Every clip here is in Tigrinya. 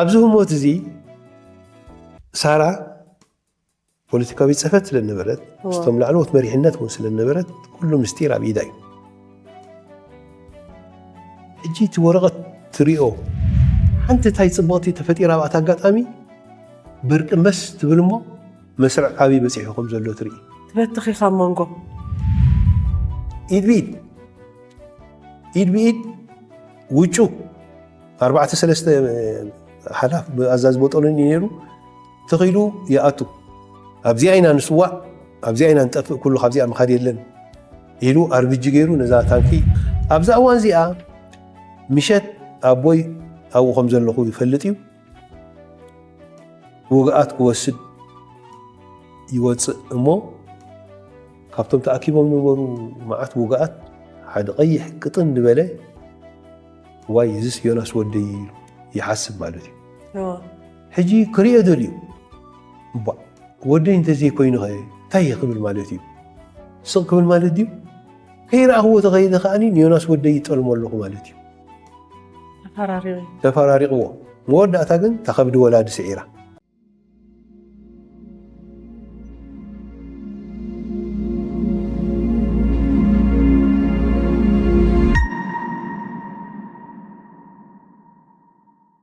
ኣብዚ ህሞት እዚ ሳራ ፖለቲካዊ ጽሕፈት ስለ ነበረት፣ እዎ። ምስቶም ላዕለዎት መሪሕነት እውን ስለ ነበረት፣ ኩሉ ምስጢር ኣብ ኢዳ እዩ። ሕጂ እቲ ወረቐት ትሪኦ፣ ሓንቲ እንታይ ጽብቕቲ ተፈጢራ ኣብኣታ ኣጋጣሚ፣ በርቂ መስ ትብል እሞ፣ መስርዕ ዓብዪ በጺሑ ከም ዘሎ ትርኢ። ትበትኽ ኢኻ ኣብ መንጎ። ኢድ ብኢድ፣ ኢድ ብኢድ፣ ውጩ፣ ኣርባዕተ ሰለስተ ሓላፍ ኣዛዚ ቦጦሎኒ ነይሩ፣ ተኺሉ ይኣቱ። ኣብዚኣ ኢና ንስዋእ፣ ኣብዚኣ ኢና ንጠፍእ፣ ኩሉ ካብዚኣ ምኻድ የለን ኢሉ ኣርቢጂ ገይሩ ነዛ ታንኪ። ኣብዛ እዋን እዚኣ ምሸት ኣቦይ ኣብኡ ከም ዘለኹ ይፈልጥ እዩ። ውግኣት ክወስድ ይወፅእ እሞ፣ ካብቶም ተኣኪቦም ነበሩ መዓት ውግኣት ሓደ ቀይሕ ቅጥን ዝበለ፣ ዋይ፣ እዚስ ዮናስ ወደይ ኢሉ ይሓስብ ማለት እዩ። እዎ። ሕጂ ክሪኦ ደልዩ። እባ፣ ወደይ እንተዘይኮይኑ ኸ እንታይ እየ ክብል ማለት እዩ? ስቕ ክብል ማለት ድዩ? ከይረኣኽዎ ተኸይደ ከኣኒ ንዮናስ ወደይ ይጠልሞ ኣለኹ ማለት እዩ። ተፈራሪቑ። ተፈራሪቕዎ። መወዳእታ ግን እታ ከብዲ ወላዲ ስዒራ።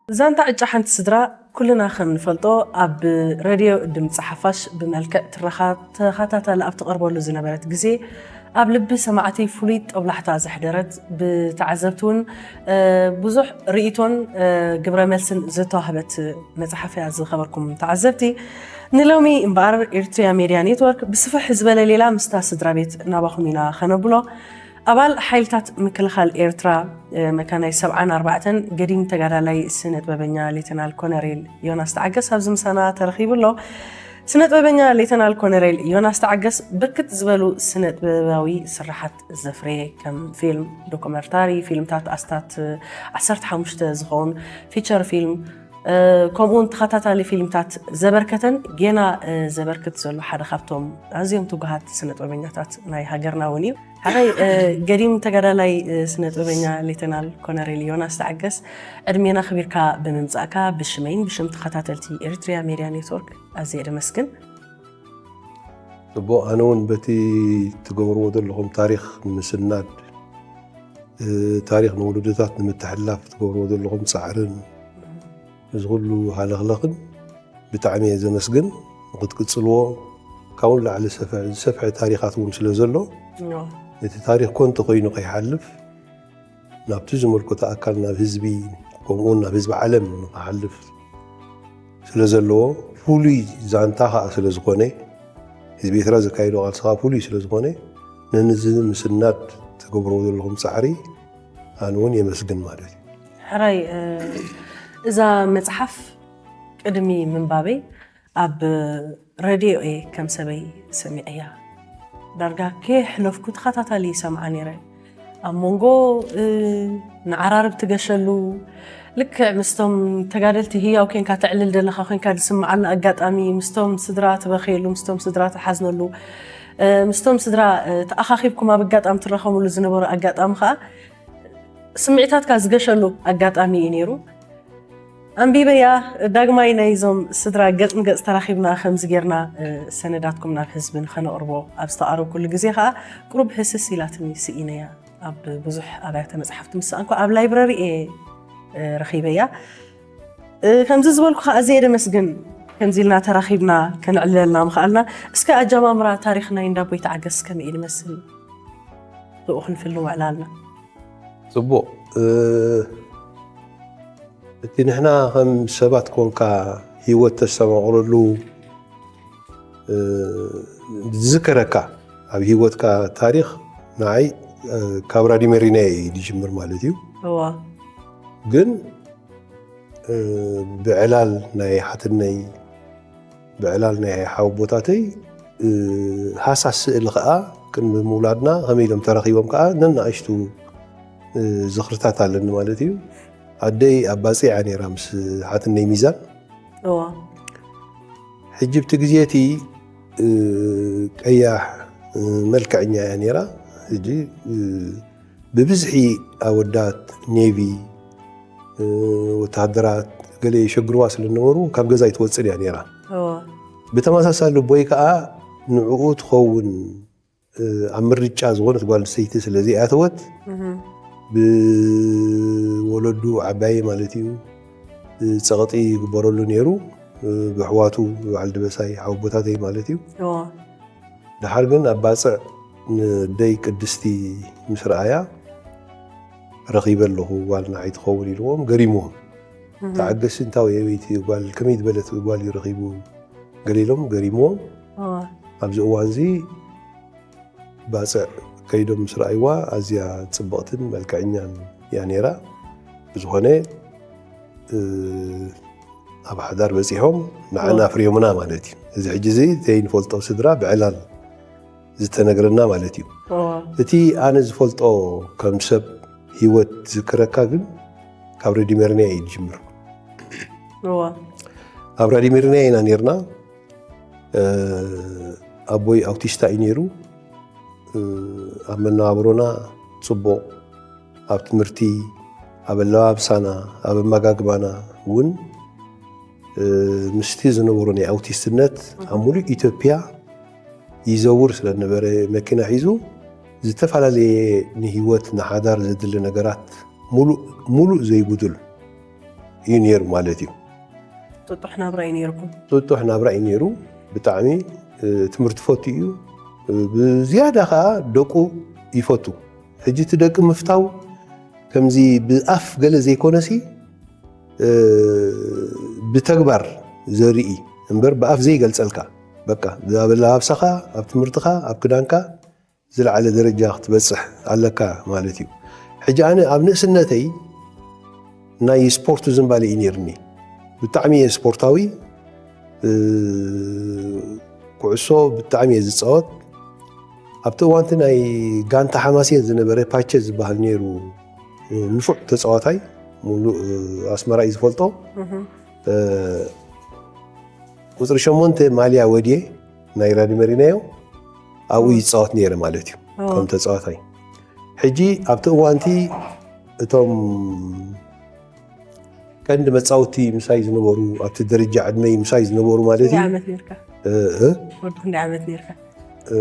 ዛንታ ዕጫ ሓንቲ ስድራ፣ ኩልና ከም ንፈልጦ፣ ኣብ ሬድዮ ድምፂ ሓፋሽ ብመልክዕ ትረኻ ተኸታታሊ ኣብ ትቐርበሉ ዝነበረት ግዜ፣ ኣብ ልቢ ሰማዕቲ ፍሉይ ጦብላሕታ ዘሕደረት፣ ብተዓዘብቲ እውን፣ እ፣ ብዙሕ ርእይቶን፣ እ፣ ግብረ መልስን ዝተዋህበት መፅሓፍ እያ። ዝኸበርኩም ተዓዘብቲ፣ ንሎሚ እምበኣር ኤርትሪያ ሜድያ ኔትወርክ ብስፍሕ ዝበለ ሌላ ምስታ ስድራ ቤት ናባኹም ኢና ኸነብሎ። ኣባል ሓይልታት ምክልኻል ኤርትራ፣ እ፣ መካናይ ሰብዓን ኣርባዕተን፣ ገዲም ተጋዳላይ ስነ ጥበበኛ ሌተናል ኮነሬል ዮናስ ተዓገስ ኣብዚ ምሳና ተረኺቡ ኣሎ። ስነ ጥበበኛ ሌተናል ኮነሬል ዮናስ ተዓገስ ብርክት ዝበሉ ስነ ጥበባዊ ስራሓት ዘፍረየ፣ ከም ፊልም፣ ዶኩመንታሪ ፊልምታት ኣስታት ዓሰርተ ሓሙሽተ ዝኸውን፣ ፊቸር ፊልም፣ እ፣ ከምኡውን ተኸታታሊ ፊልምታት ዘበርከተን ጌና፣ እ፣ ዘበርክት ዘሎ ሓደ ካብቶም ኣዝዮም ትጉሃት ስነ ጥበበኛታት ናይ ሃገርና እውን እዩ። ሓራይ፣ እ፣ ገዲም ተጋዳላይ፣ እ፣ ስነ ጥበበኛ ሌተናል ኮነሬል ዮናስ ተዓገስ፣ ዕድሜና ኣኽቢርካ ብምምጻእካ ብሽመይን ብሽም ተኸታተልቲ ኤሪትሪያ ሜድያ ኔትወርክ ኣዝየ ደመስግን። ጽቡቕ፣ ኣነ እውን በቲ ትገብርዎ ዘለኹም ታሪኽ ምስናድ፣ እ፣ ታሪኽ ንወለዶታት ንምትሕልላፍ ትገብርዎ ዘለኹም ጻዕርን እዚ ኩሉ ሃለኽለኽን ብጣዕሚ እየ ዘመስግን። ንክትቅጽልዎ፣ ካብኡ ንላዕሊ ሰፍሐ፣ ዝሰፍሐ ታሪኻት እውን ስለ ዘሎ፣ ኖ። እቲ ታሪኽ ኮ እንተኾይኑ ከይሓልፍ፣ ናብቲ ዝምልከቶ ኣካል፣ ናብ ህዝቢ፣ ከምኡውን ናብ ህዝቢ ዓለም ንክሓልፍ ስለ ዘለዎ፣ ፍሉይ ዛንታ ኸኣ ስለ ዝኾነ፣ ህዝቢ ኤርትራ ዘካየዶ ቃልሲ ኸኣ ፍሉይ ስለ ዝኾነ፣ ነንዚ ምስናድ ትገብርዎ ዘለኹም ጻዕሪ ኣነ እውን የመስግን ማለት እዩ። ሕራይ፣ እ፣ እዛ መጽሓፍ ቅድሚ ምንባበይ ኣብ ሬድዮ እየ ከም ሰበይ ሰሚዐያ። ዳርጋ ከየሕለፍኩ ተኸታታሊ ይሰምዓ ነይረ። ኣብ መንጎ፣ እ፣ ንዓራርብ ትገሸሉ፣ ልክዕ ምስቶም ተጋደልቲ ህያው ኮንካ ተዕልል ዘለኻ ኮንካ ዝስምዓሉ ኣጋጣሚ፣ ምስቶም ስድራ ትበኽየሉ፣ ምስቶም ስድራ ትሓዝነሉ፣ እ፣ ምስቶም ስድራ፣ እ፣ ተኣኻኺብኩም ኣብ ኣጋጣሚ ትራኸሙሉ ዝነበሩ ኣጋጣሚ ኸኣ፣ ስምዒታትካ ዝገሸሉ ኣጋጣሚ እዩ ነይሩ። ኣንቢበያ፣ ዳግማይ ናይዞም ስድራ ገጽ ንገጽ ተራኺብና፣ ከምዚ ጌርና፣ እ፣ ሰነዳትኩም ናብ ህዝቢ ንኸነቕርቦ ኣብ ዝተቓረብኩሉ ግዜ ኸኣ፣ ቁሩብ ህስስ ኢላትኒ ስኢነያ። ኣብ ብዙሕ ኣብያተ መጽሓፍቲ ምስ ሰኣንኩ፣ ኣብ ላይብረሪ እየ፣ እ፣ ረኺበያ። እ፣ ከምዚ ዝበልኩ ኸኣ ኣዝየ ደመስግን፣ ከምዚ ኢልና ተራኺብና ከነዕልለልና ምኽኣልና። እስከ ኣጀማምራ ታሪኽ ናይ እንዳቦይ ተዓገስ ከመይ እዩ ዝመስል? ብኡ ክንፍልም ዕላልና። ጽቡቕ። እ፣ እቲ ንሕና ከም ሰባት ኮንካ ህይወት ተስተማቕረሉ፣ እ፣ ዝዝከረካ ኣብ ህይወትካ ታሪኽ ንዓይ፣ እ፣ ካብ ራድዮ መሪናየ እዩ ዝጅምር ማለት እዩ። እዋ። ግን፣ እ፣ ብዕላል ናይ ሓትነይ፣ ብዕላል ናይ ሓወቦታተይ፣ እ፣ ሃሳስ ስእሊ ኸኣ ቅድሚ ምውላድና ከመይ ኢሎም ተራኺቦም ከኣ ነናእሽቱ፣ እ፣ ዝኽርታት ኣለኒ ማለት እዩ። ኣደይ ኣብ ባጽዕ እያ ነይራ ምስ ሓትነይ ሚዛን። እዋ። ሕጂ ኣብቲ ግዜ እቲ፣ እ፣ ቀያሕ፣ እ፣ መልክዐኛ እያ ነይራ። ሕጂ፣ እ፣ ብብዝሒ ኣወዳት ኔቪ፣ እ፣ ወተሃደራት፣ ገለ የሸግርዋ ስለ ዝነበሩ ካብ ገዛ ኣይትወፅን እያ ነይራ። እዎ ብተመሳሳሊ ኣቦይ ከዓ ንዕኡ ትኸውን ኣብ ምርጫ ዝኾነት ጓል ኣንስተይቲ ስለ ዘይኣተወት ብወለዱ ዓባየ ማለት እዩ ጸቕጢ ይግበረሉ ነይሩ። ብኣሕዋቱ ብበዓል ደበሳይ ሓወቦታተይ ማለት እዩ። እዎ ድሓር ግን ኣብ ባጽዕ ንደይ ቅድስቲ ምስ ረኣያ ረኺበ ኣለኹ ጓል ንዓይ ትኸውን ኢልዎም ገሪምዎም። ተዓገሲ እንታይ የበይቲ ጓል ከመይ ዝበለት ጓል እዩ ረኺቡ ገለ ኢሎም ገሪምዎም። እዎ ኣብዚ እዋን እዚ ባጽዕ ከይዶም ምስ ረኣይዋ ኣዝያ ጽብቕትን መልክዐኛን እያ ነይራ። ብዝኾነ ኣብ ሓዳር በጺሖም ንዓና ኣፍርዮምና ማለት እዩ። እዚ ሕጂ እዚ ዘይንፈልጦ ስድራ ብዕላል ዝተነግረና ማለት እዩ። እቲ ኣነ ዝፈልጦ ከም ሰብ ህይወት ዝክረካ ግን ካብ ረዲሜርንያ እዩ ዝጅምር። ኣብ ረዲሜርንያ ኢና ነርና። ኣቦይ ኣውቲስታ እዩ ነይሩ። ኣብ መነባብሮና ፅቡቕ፣ ኣብ ትምህርቲ፣ ኣብ ኣለባብሳና፣ ኣብ ኣመጋግባና እውን ምስቲ ዝነበሮ ናይ ኣውቲስትነት ኣብ ሙሉእ ኢትዮጵያ ይዘውር ስለ ዝነበረ መኪና ሒዙ ዝተፈላለየ ንህይወት ንሓዳር ዘድሊ ነገራት ሙሉእ ዘይጉድል እዩ ነይሩ ማለት እዩ። ጥጡሕ ናብራ እዩ ነይርኩም? ጥጡሕ ናብራ እዩ ነይሩ። ብጣዕሚ ትምህርቲ ፈቱ እዩ። ብዝያዳ ከዓ ደቁ ይፈቱ። ሕጂ እቲ ደቂ ምፍታው ከምዚ ብኣፍ ገለ ዘይኮነሲ ብተግባር ዘርኢ እምበር ብኣፍ ዘይገልፀልካ በቃ ኣብ ኣለባብሳኻ ኣብ ትምህርትኻ ኣብ ክዳንካ ዝለዓለ ደረጃ ክትበፅሕ ኣለካ ማለት እዩ። ሕጂ ኣነ ኣብ ንእስነተይ ናይ ስፖርት ዝንባሌ እዩ ነይርኒ። ብጣዕሚ እየ ስፖርታዊ። ኩዕሶ ብጣዕሚ እየ ዝፃወት። ኣብቲ እዋንቲ ናይ ጋንታ ሓማሴን ዝነበረ ፓቸ ዝበሃል ነይሩ ንፉዕ ተፃዋታይ፣ ሙሉእ ኣስመራ እዩ ዝፈልጦ። ቁፅሪ ሸሞንተ ማልያ ወድየ ናይ ራዲመሪናዮ ኣብኡ ይፃወት ነይረ ማለት እዩ ከም ተፃዋታይ። ሕጂ ኣብቲ እዋንቲ እቶም ቀንዲ መፃወቲ ምሳይ ዝነበሩ ኣብቲ ደረጃ ዕድመይ ምሳይ ዝነበሩ ማለት እዩ። ዓመት ነርካ? እ- ወዲ ክንደይ ዓመት ነርካ? እ፣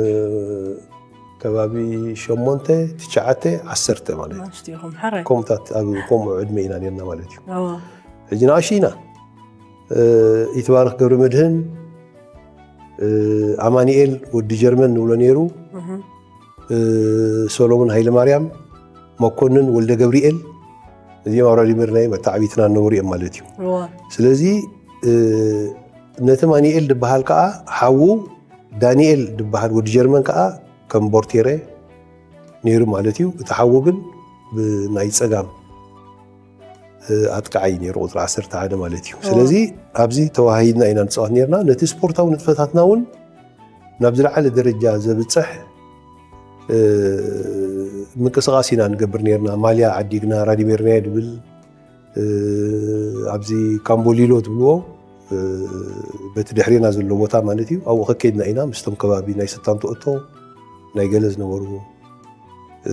ከባቢ ሸሞንተ ትሽዓተ ዓሰርተ ማለት እዩ። ንኣሽቱ ኢኹም ሓራይ። ከምታት ኣብ ከምኡ ዕድመ ኢና ነርና ማለት እዩ። እዎ። ሕጂ ንኣሽቱ ኢና። እ፣ ይትባረክ ገብረ መድህን፣ እ፣ ኣማኒኤል ወዲ ጀርመን ንብሎ ነይሩ። እ፣ ሰሎሞን ሃይለማርያም፣ መኮንን ወልደ ገብርኤል፣ እዚኦም ኣብ ራዲዮ መርናይ መተዓቢትና ነበሩ እዮም ማለት እዩ። እዎ። ስለዚ እ፣ ነቲ ማኒኤል ዝበሃል ከዓ ሓዉ ዳንኤል ዝበሃል ወዲ ጀርመን ከዓ ከም ቦርቴረ ነይሩ ማለት እዩ። እቲ ሓዉ ግን ብናይ ፀጋም እ፣ ኣጥቃዓይ ነይሩ ቁፅሪ ዓሰርተ ሓደ ማለት እዩ። ስለዚ ኣብዚ ተዋሃሂድና ኢና ንፃወት ነርና። ነቲ ስፖርታዊ ንጥፈታትና እውን ናብ ዝለዓለ ደረጃ ዘብፅሕ እ፣ ምንቅስቃስ ኢና ንገብር ነርና። ማልያ ዓዲግና ራዲሜርናዮ ድብል እ፣ ኣብዚ ካምቦሊሎ ትብልዎ እ፣ በቲ ድሕሬና ዘሎ ቦታ ማለት እዩ። ኣብኡ ከከይድና ኢና ምስቶም ከባቢ ናይ ስታንቶ እቶ ናይ ገለ ዝነበሩ እ፣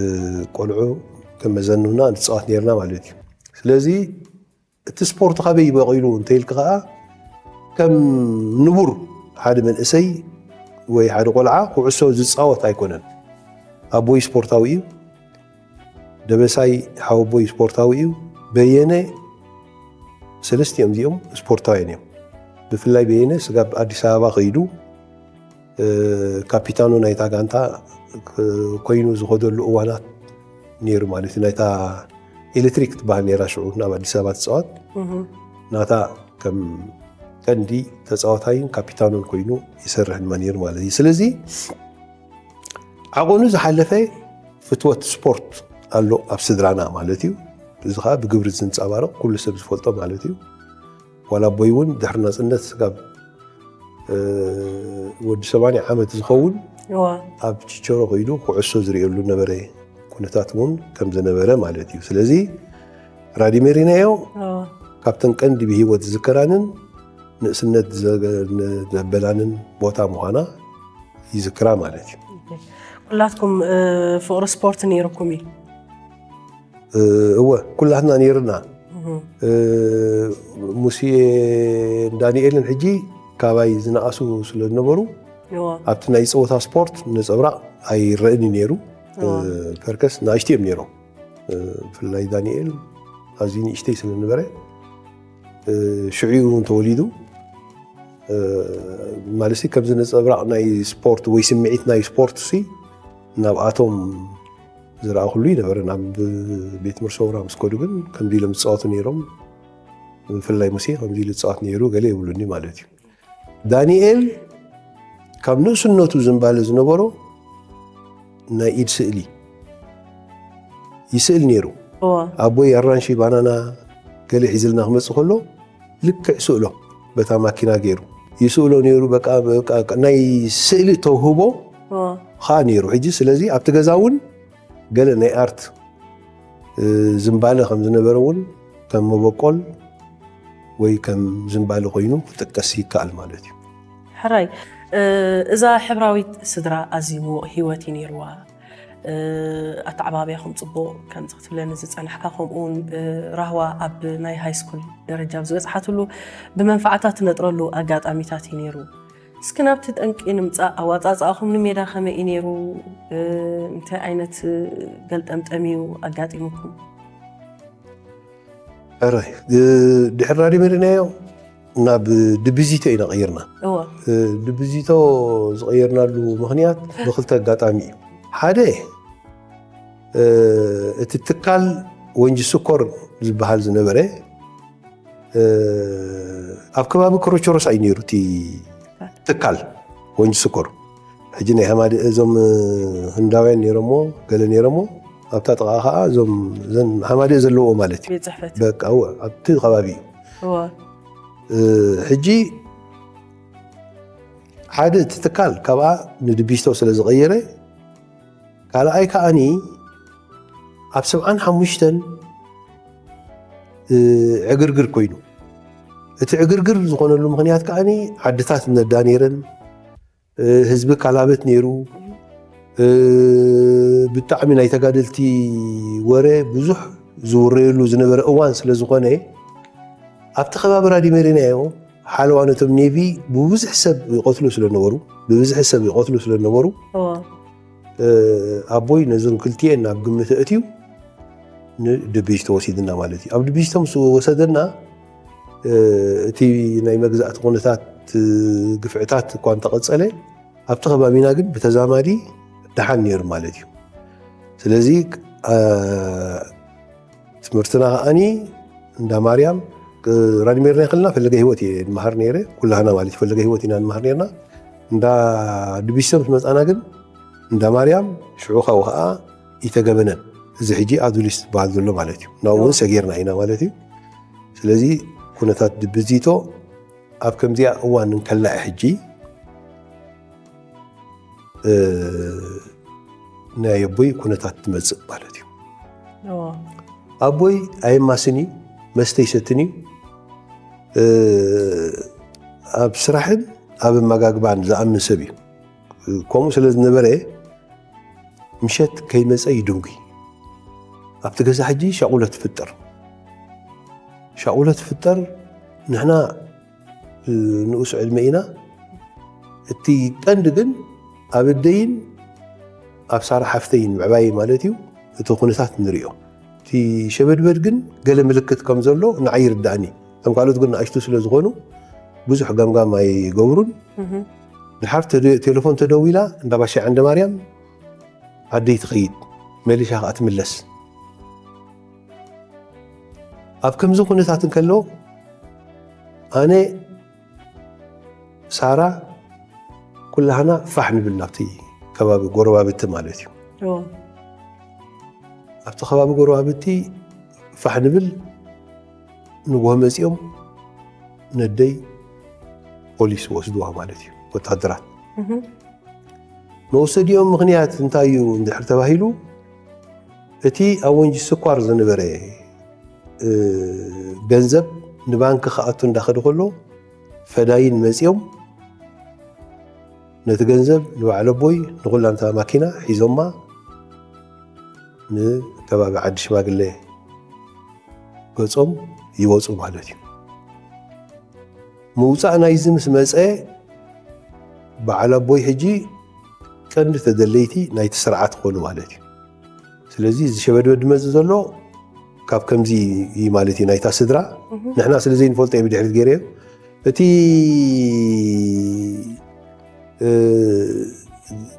ቆልዑ ከመዘኑና ንፃወት ነርና ማለት እዩ። ስለዚ እቲ ስፖርት ካበይ ይበቂሉ እንተይልክ ከዓ ከም ንቡር ሓደ መንእሰይ ወይ ሓደ ቆልዓ ኩዕሶ ዝፃወት ኣይኮነን። ኣቦይ ስፖርታዊ እዩ። ደበሳይ ሓወቦይ ስፖርታዊ እዩ። በየነ ሰለስቲኦም እዚኦም ስፖርታውያን እዮም። ብፍላይ በየነ ስጋብ ኣዲስ ኣበባ ከይዱ እ፣ ካፒታኖ ናይታ ጋንታ እ፣ ኮይኑ ዝኸደሉ እዋናት ነይሩ ማለት እዩ። ናይታ ኤሌክትሪክ ትበሃል ነይራ ሽዑ ናብ ኣዲስ ኣበባ ትፃወት ናታ ከም ቀንዲ ተፃዋታይን ካፒታኖን ኮይኑ ይሰርሕ ድማ ነይሩ ማለት እዩ። ስለዚ ዓቐኑ ዝሓለፈ ፍትወት ስፖርት ኣሎ ኣብ ስድራና ማለት እዩ። እዚ ከዓ ብግብሪ ዝንፀባረቕ ኩሉ ሰብ ዝፈልጦ ማለት እዩ። ዋላ ኣቦይ እውን ድሕሪ ናፅነት ስጋብ እ፣ ወዲ ሰማንያ ዓመት ዝኸውን ኣብ ችቸሮ ከይዱ ኩዕሶ ዝርእየሉ ነበረ። ኩነታት እውን ከም ዝነበረ ማለት እዩ። ስለዚ ራዲሜሪናዮ ካብተን ቀንዲ ብህይወት ዝዝከራንን ንእስነት ዘበላንን ቦታ ምዃና ይዝክራ ማለት እዩ። ኩላትኩም እ፣ ፍቕሪ ስፖርት ነይርኩም እዩ? እ፣ እወ ኩላትና ነይርና። ሙሴ ዳንኤልን ሕጂ ካባይ ዝነኣሱ ስለ ዝነበሩ ኣብቲ ናይ ፀወታ ስፖርት ነፀብራቕ ኣይረእን ነይሩ። ፐርከስ ንኣሽቱ እዮም ነይሮም። ብፍላይ ዳንኤል ኣዝዩ ንእሽተይ ስለ ዝነበረ ሽዑ እውን ተወሊዱ ማለት ከምዚ ነፀብራቕ ናይ ስፖርት ወይ ስምዒት ናይ ስፖርት ሲ ናብኣቶም ዝረኣኹሉ ይነበረ። ናብ ቤት ምርሰውራ ምስ ከዱ ግን ከምዚ ኢሎም ዝፃወቱ ነይሮም። ብፍላይ ሙሴ ከምዚ ኢሉ ዝፃወት ነይሩ ገለ ይብሉኒ ማለት እዩ። ዳንኤል ካብ ንእስነቱ ዝንባለ ዝነበሮ ናይ ኢድ ስእሊ ይስእል ነይሩ። ኣቦይ ኣራንሺ ባናና ገለ ሒዝልና ክመፅእ ከሎ ልክዕ ስእሎ በታ ማኪና ገይሩ ይስእሎ ነይሩ። በቃ ናይ ስእሊ ተውህቦ ከዓ ነይሩ። ሕጂ ስለዚ ኣብቲ ገዛ እውን ገለ ናይ ኣርት ዝንባለ ከም ዝነበረ እውን ከም መበቆል ወይ ከም ዝንባለ ኮይኑ ክጥቀስ ይከኣል ማለት እዩ። ሕራይ እዛ ሕብራዊት ስድራ ኣዝዩ ምዉቕ ህይወት እዩ ነይርዋ። ኣተዓባብያኹም ፅቡቕ ከምዚ ክትብለኒ ዝፀናሕካ ከምኡውን ራህዋ ኣብ ናይ ሃይስኩል ደረጃ ኣብ ዝበፅሓትሉ ብመንፋዕታ ትነጥረሉ ኣጋጣሚታት እዩ ነይሩ። እስኪ ናብቲ ጠንቂ ንምፃእ ኣዋፃፃእኹም ንሜዳ ከመይ እዩ ነይሩ? እንታይ ዓይነት ገልጠምጠም እዩ ኣጋጢሙኩም? ሕራይ ድሕር ራዲዮ መሪናዮ ናብ ድብዚቶ ኢና ቀይርና። ድብዚቶ ዝቀየርናሉ ምክንያት ብክልተ ኣጋጣሚ እዩ። ሓደ እቲ ትካል ወንጂ ስኮር ዝበሃል ዝነበረ ኣብ ከባቢ ኮሮቾሮስ እዩ ነይሩ እቲ ትካል ወንጂ ስኮር። ሕጂ ናይ ሃማደ እዞም ህንዳውያን ነይሮሞ ገለ ነይሮሞ ኣብታ ጥቃ ከዓ እዞም ዘን ሃማደ ዘለዎ ማለት እዩ። በቃ ኣብቲ ከባቢ እዩ። ሕጂ ሓደ እቲ ትካል ካብኣ ንድቢስቶ ስለ ዝቀየረ ካልኣይ ከዓኒ ኣብ ሰብዓን ሓሙሽተን ዕግርግር ኮይኑ እቲ ዕግርግር ዝኾነሉ ምክንያት ከዓኒ ዓድታት ነዳ ነይረን ህዝቢ ካላበት ነይሩ። ብጣዕሚ ናይ ተጋደልቲ ወረ ብዙሕ ዝውረየሉ ዝነበረ እዋን ስለ ዝኾነ ኣብቲ ከባቢ ራዲዮ መሪናዮ ሓለዋ ነቶም ኔቪ ብብዙሕ ሰብ ይቐትሉ ስለነበሩ ብብዝሒ ሰብ ይቐትሉ ስለነበሩ ኣቦይ ነዞም ክልቲኤን ናብ ግምት ኣእትዩ ንድብጅ ተወሲድና ማለት እዩ። ኣብ ድብጅ ተምስ ወሰደና እቲ ናይ መግዛእቲ ኩነታት ግፍዕታት እኳ እንተቐጸለ ኣብቲ ከባቢና ግን ብተዛማዲ ደሓን ነይሩ ማለት እዩ። ስለዚ ትምህርትና ከዓኒ እንዳ ማርያም ራዲሜርና ይክልና ፈለገ ህይወት እየ ንመሃር ነይረ ኩላህና ማለት ፈለገ ህይወት ኢና ንመሃር ነርና። እንዳ ድቢሰም መፃና ግን እንዳ ማርያም ሽዑ ካብኡ ከዓ ይተገበነን እዚ ሕጂ ኣዱሊስ ዝበሃል ዘሎ ማለት እዩ። ናብኡ እውን ሰጊርና ኢና ማለት እዩ። ስለዚ ኩነታት ድብዚቶ ኣብ ከምዚኣ እዋን እንከላ ሕጂ ናይ ኣቦይ ኩነታት ትመፅእ ማለት እዩ። ኣቦይ ኣየማስን እዩ፣ መስተ ይሰትን እዩ። ኣብ ስራሕን ኣብ ኣመጋግባን ዝኣምን ሰብ እዩ። ከምኡ ስለ ዝነበረ ምሸት ከይመፀ ይድንጉ። ኣብቲ ገዛ ሕጂ ሻቁሎ ትፍጠር ሻቁሎ ትፍጠር። ንሕና ንኡስ ዕድመ ኢና። እቲ ቀንዲ ግን ኣብ ኣደይን ኣብ ሳራ ሓፍተይን ምዕባይ ማለት እዩ እቲ ኩነታት ንሪኦ። እቲ ሸበድበድ ግን ገለ ምልክት ከም ዘሎ ንዓይ ይርዳእኒ። እቶም ካልኦት ግን ንኣሽቱ ስለ ዝኾኑ ብዙሕ ገምጋም ኣይገብሩን። ድሓር ቴሌፎን ተደዊላ እንዳ ባሻ ዓንደ ማርያም ኣደይ ትኸይድ መሊሻ ከዓ ትምለስ። ኣብ ከምዚ ኩነታት እንከሎ ኣነ ሳራ ኩላህና ፋሕ ንብል ናብቲ ከባቢ ጎረባብቲ ማለት እዩ። ኣብቲ ከባቢ ጎረባብቲ ፋሕ ንብል ንጎሆ መፂኦም ነደይ ፖሊስ ወስድዋ ማለት እዩ። ወታደራት መውሰዲኦም ምክንያት እንታይ እዩ እንድሕር ተባሂሉ እቲ ኣብ ወንጂ ስኳር ዝነበረ ገንዘብ ንባንኪ ክኣቱ እንዳኸደ ከሎ ፈዳይን መፂኦም ነቲ ገንዘብ ንባዕለ ኣቦይ ንኩላንታ ማኪና ሒዞማ ንከባቢ ዓዲ ሽማግለ ገጾም ይወጹ ማለት እዩ። ምውጻእ ናይዚ ምስ መጸ በዓል ኣቦይ ሕጂ ቀንዲ ተደለይቲ ናይቲ ስርዓት ክኾኑ ማለት እዩ። ስለዚ እዚ ሸበድበድ ዝመጽእ ዘሎ ካብ ከምዚ እዩ ማለት እዩ። ናይታ ስድራ ንሕና ስለ ዘይንፈልጦ እዩ ብድሕሪት ገይረዮ። እቲ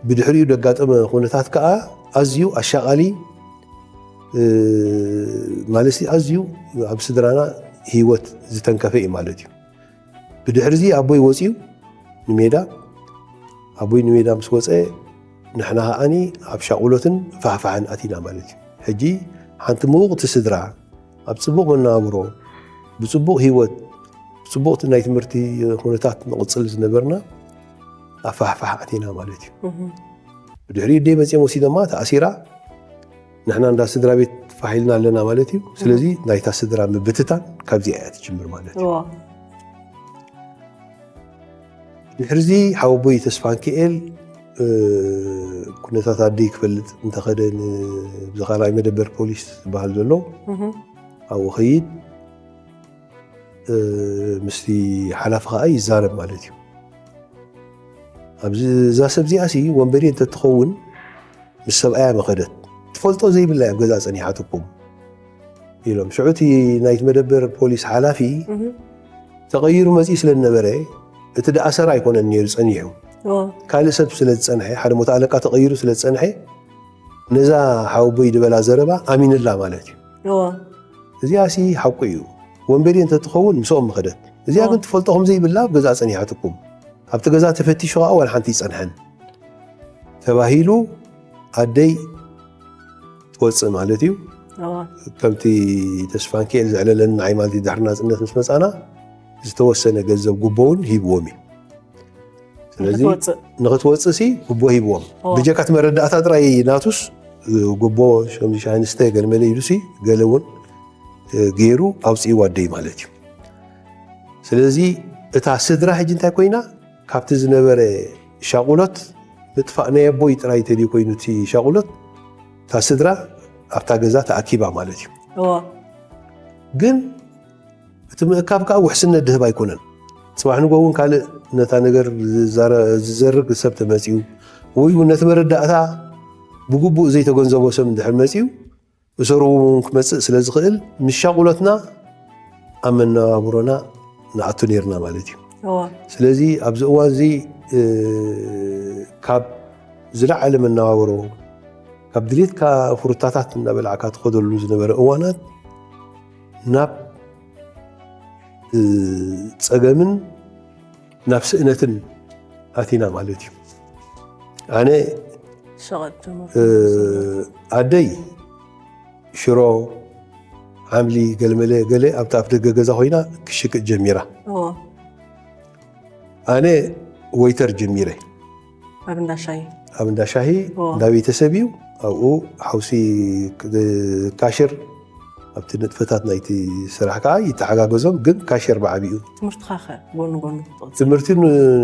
ብድሕሪኡ ዘጋጠመ ኩነታት ከኣ ኣዝዩ ኣሻቓሊ ማለት ኣዝዩ ኣብ ስድራና ህይወት ዝተንከፈ እዩ ማለት እዩ። ብድሕሪዚ ኣቦይ ወፅዩ ንሜዳ ኣቦይ ንሜዳ ምስ ወፀ ንሕና ከዓኒ ኣብ ሻቁሎትን ፋሕፋሕን ኣቲና ማለት እዩ። ሕጂ ሓንቲ ምውቕቲ ስድራ ኣብ ፅቡቕ መነባብሮ ብፅቡቕ ህይወት ብፅቡቕ ናይ ትምህርቲ ኩነታት ንቕፅል ዝነበርና ኣብ ፋሕፋሕ ኣቲና ማለት እዩ። ብድሕሪኡ ደይ መፅኦም ወሲዶማ ተኣሲራ ንሕና እንዳ ስድራ ቤት ፋሕ ኢልና ኣለና ማለት እዩ። ስለዚ ናይታ ስድራ ምብትታን ካብዚኣ እያ ትጅምር ማለት እዩ። ድሕርዚ ሓወቦይ ተስፋንክኤል ኩነታት ኣደይ ክፈልጥ እንተኸደ ብዚ ካልኣይ መደበር ፖሊስ ዝበሃል ዘሎ ኣብኡ ኸይድ ምስቲ ሓላፊ ከዓ ይዛረብ ማለት እዩ። ኣብዚ እዛ ሰብ እዚኣ ሲ ወንበዴ እንተትኸውን ምስ ሰብኣያ መኸደት ትፈልጦ ዘይብላ ኣብ ገዛ ፀኒሓትኩም ኢሎም። ሽዑ እቲ ናይቲ መደበር ፖሊስ ሓላፊ ተቐይሩ መፅኡ ስለ ዝነበረ እቲ ደኣሰር ኣይኮነን ነይሩ ፀኒሑ ካልእ ሰብ ስለ ዝፀንሐ ሓደ ሞተ ኣለቃ ተቐይሩ ስለ ዝፀንሐ ነዛ ሓወቦይ ዝበላ ዘረባ ኣሚንላ ማለት እዩ። እዚኣ ሲ ሓቁ እዩ። ወንበዴ እንተትኸውን ምስኦም ምኸደት። እዚኣ ግን ትፈልጦ ከም ዘይብላ ኣብ ገዛ ፀኒሓትኩም ኣብቲ ገዛ ተፈቲሹ ከዓ ዋላ ሓንቲ ይፀንሐን ተባሂሉ ኣደይ ትወፅእ ማለት እዩ። ከምቲ ተስፋንክኤል ዘዕለለን ንዓይ ማለት ድሕሪ ናፅነት ምስ መፃና ዝተወሰነ ገንዘብ ጉቦ እውን ሂብዎም እዩ። ስለዚ ንክትወፅእ ሲ ጉቦ ሂብዎም ብጀካ እቲ መረዳእታ ጥራይ ናቱስ ጉቦ ሸምዚ ሻሂ ንስተ ገለመለ ኢሉ ሲ ገለ እውን ገይሩ ኣውፅእዋ ኣደይ ማለት እዩ። ስለዚ እታ ስድራ ሕጂ እንታይ ኮይና ካብቲ ዝነበረ ሻቁሎት ምጥፋእ ናይ ኣቦይ ጥራይ ተድዩ ኮይኑ እቲ ሻቁሎት እታ ስድራ ኣብታ ገዛ ተኣኪባ ማለት እዩ። ግን እቲ ምእካብ ከዓ ውሕስነት ድህብ ኣይኮነን። ፅባሕ ንጎ እውን ካልእ ነታ ነገር ዝዘርግ ሰብ ተመፅኡ ወይ እውን ነቲ መረዳእታ ብግቡእ ዘይተገንዘቦ ሰብ እንድሕር መፅኡ እሰሩ እውን ክመፅእ ስለ ዝኽእል ምስ ሻቁሎትና ኣብ መነባብሮና ንኣቱ ነርና ማለት እዩ። ስለዚ ኣብዚ እዋን እዚ ካብ ዝለዓለ መነባብሮ ካብ ድሌትካ ፍሩታታት እናበላዕካ ትኸደሉ ዝነበረ እዋናት ናብ ፀገምን ናብ ስእነትን ኣቲና ማለት እዩ። ኣነ ኣደይ ሽሮ ሓምሊ ገለመለ ገለ ኣብቲ ኣፍ ደገ ገዛ ኮይና ክሽቅጥ ጀሚራ። ኣነ ወይተር ጀሚረ ኣብ እንዳሻሂ ኣብ እንዳሻሂ እንዳ ቤተሰብ እዩ። ኣብኡ ሓውሲ ካሽር ኣብቲ ንጥፈታት ናይቲ ስራሕ ከዓ ይተሓጋገዞም፣ ግን ካሽር ብዓቢኡ። ትምህርትኻ ከ ጎኑ ጎኑ ትቕፅል? ትምህርቲ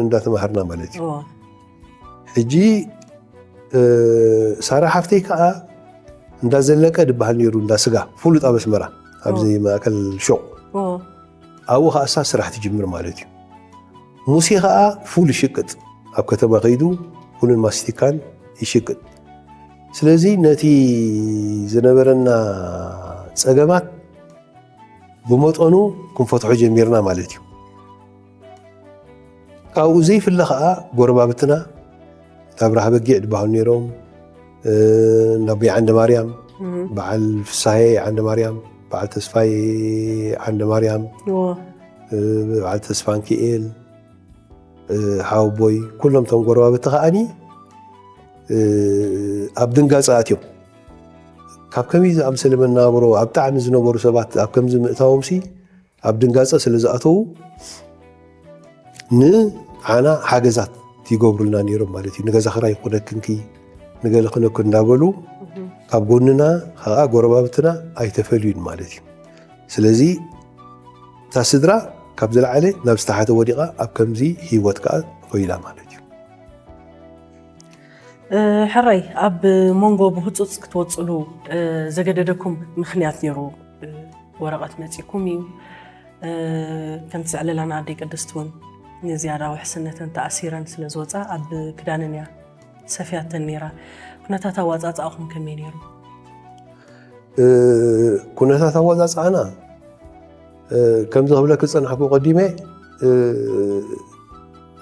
እንዳተማሃርና ማለት እዩ። ሕጂ ሳራ ሓፍተይ ከዓ እንዳዘለቀ ድበሃል ነይሩ፣ እንዳ ስጋ ፍሉጥ ኣብ ኣስመራ ኣብዚ ማእከል ሹቕ ኣብኡ ከዓ እሳ ስራሕ ትጅምር ማለት እዩ። ሙሴ ከዓ ፉል ይሽቅጥ፣ ኣብ ከተማ ከይዱ ፉልን ማስቲካን ይሽቅጥ። ስለዚ ነቲ ዝነበረና ፀገማት ብመጠኑ ክንፈትሖ ጀሚርና ማለት እዩ። ካብኡ ዘይፍለ ከዓ ጎረባብትና ኣብርሃ በጊዕ ዝበሃሉ ነይሮም፣ ናቦይ ዓንደ ማርያም፣ በዓል ፍሳሄ ዓንደ ማርያም፣ በዓል ተስፋይ ዓንደ ማርያም፣ በዓል ተስፋንኪኤል ሓወቦይ፣ ኩሎም ቶም ጎረባብቲ ከዓኒ ኣብ ድንጋፀ ኣትዮም። ካብ ከመይ ዝኣምሰለ መናብሮ ኣብ ጣዕሚ ዝነበሩ ሰባት ኣብ ከምዚ ምእታዎም ሲ ኣብ ድንጋፀ ስለ ዝኣተዉ ንዓና ሓገዛት ይገብሩልና ነይሮም ማለት እዩ። ንገዛ ክራይ ክኾነክንኪ ንገለ ክነኩ እንዳበሉ ካብ ጎንና ከዓ ጎረባብትና ኣይተፈልዩን ማለት እዩ። ስለዚ እታ ስድራ ካብ ዝለዓለ ናብ ዝተሓተ ወዲቓ ኣብ ከምዚ ህይወት ከዓ ኮይላ ማለት እዩ። ሕራይ ኣብ መንጎ ብህፁፅ ክትወፅሉ ዘገደደኩም ምክንያት ነይሩ ወረቐት መጺኩም እዩ። እ፣ ከምቲ ዘዕለላና ኣደይ ቅድስቲ እውን ንዝያዳ ውሕስነተን ተኣሲረን ስለ ዝወጻ ኣብ ክዳነን እያ ሰፍያተን ነይራ። ኩነታት ኣዋጻጽኣኹም ከመይ ነይሩ? እ፣ ኩነታት ኣዋጻጽኣና፣ እ፣ ከምዚ ክብለኪ ዝጸናሕኩ ቀዲመ፣ እ፣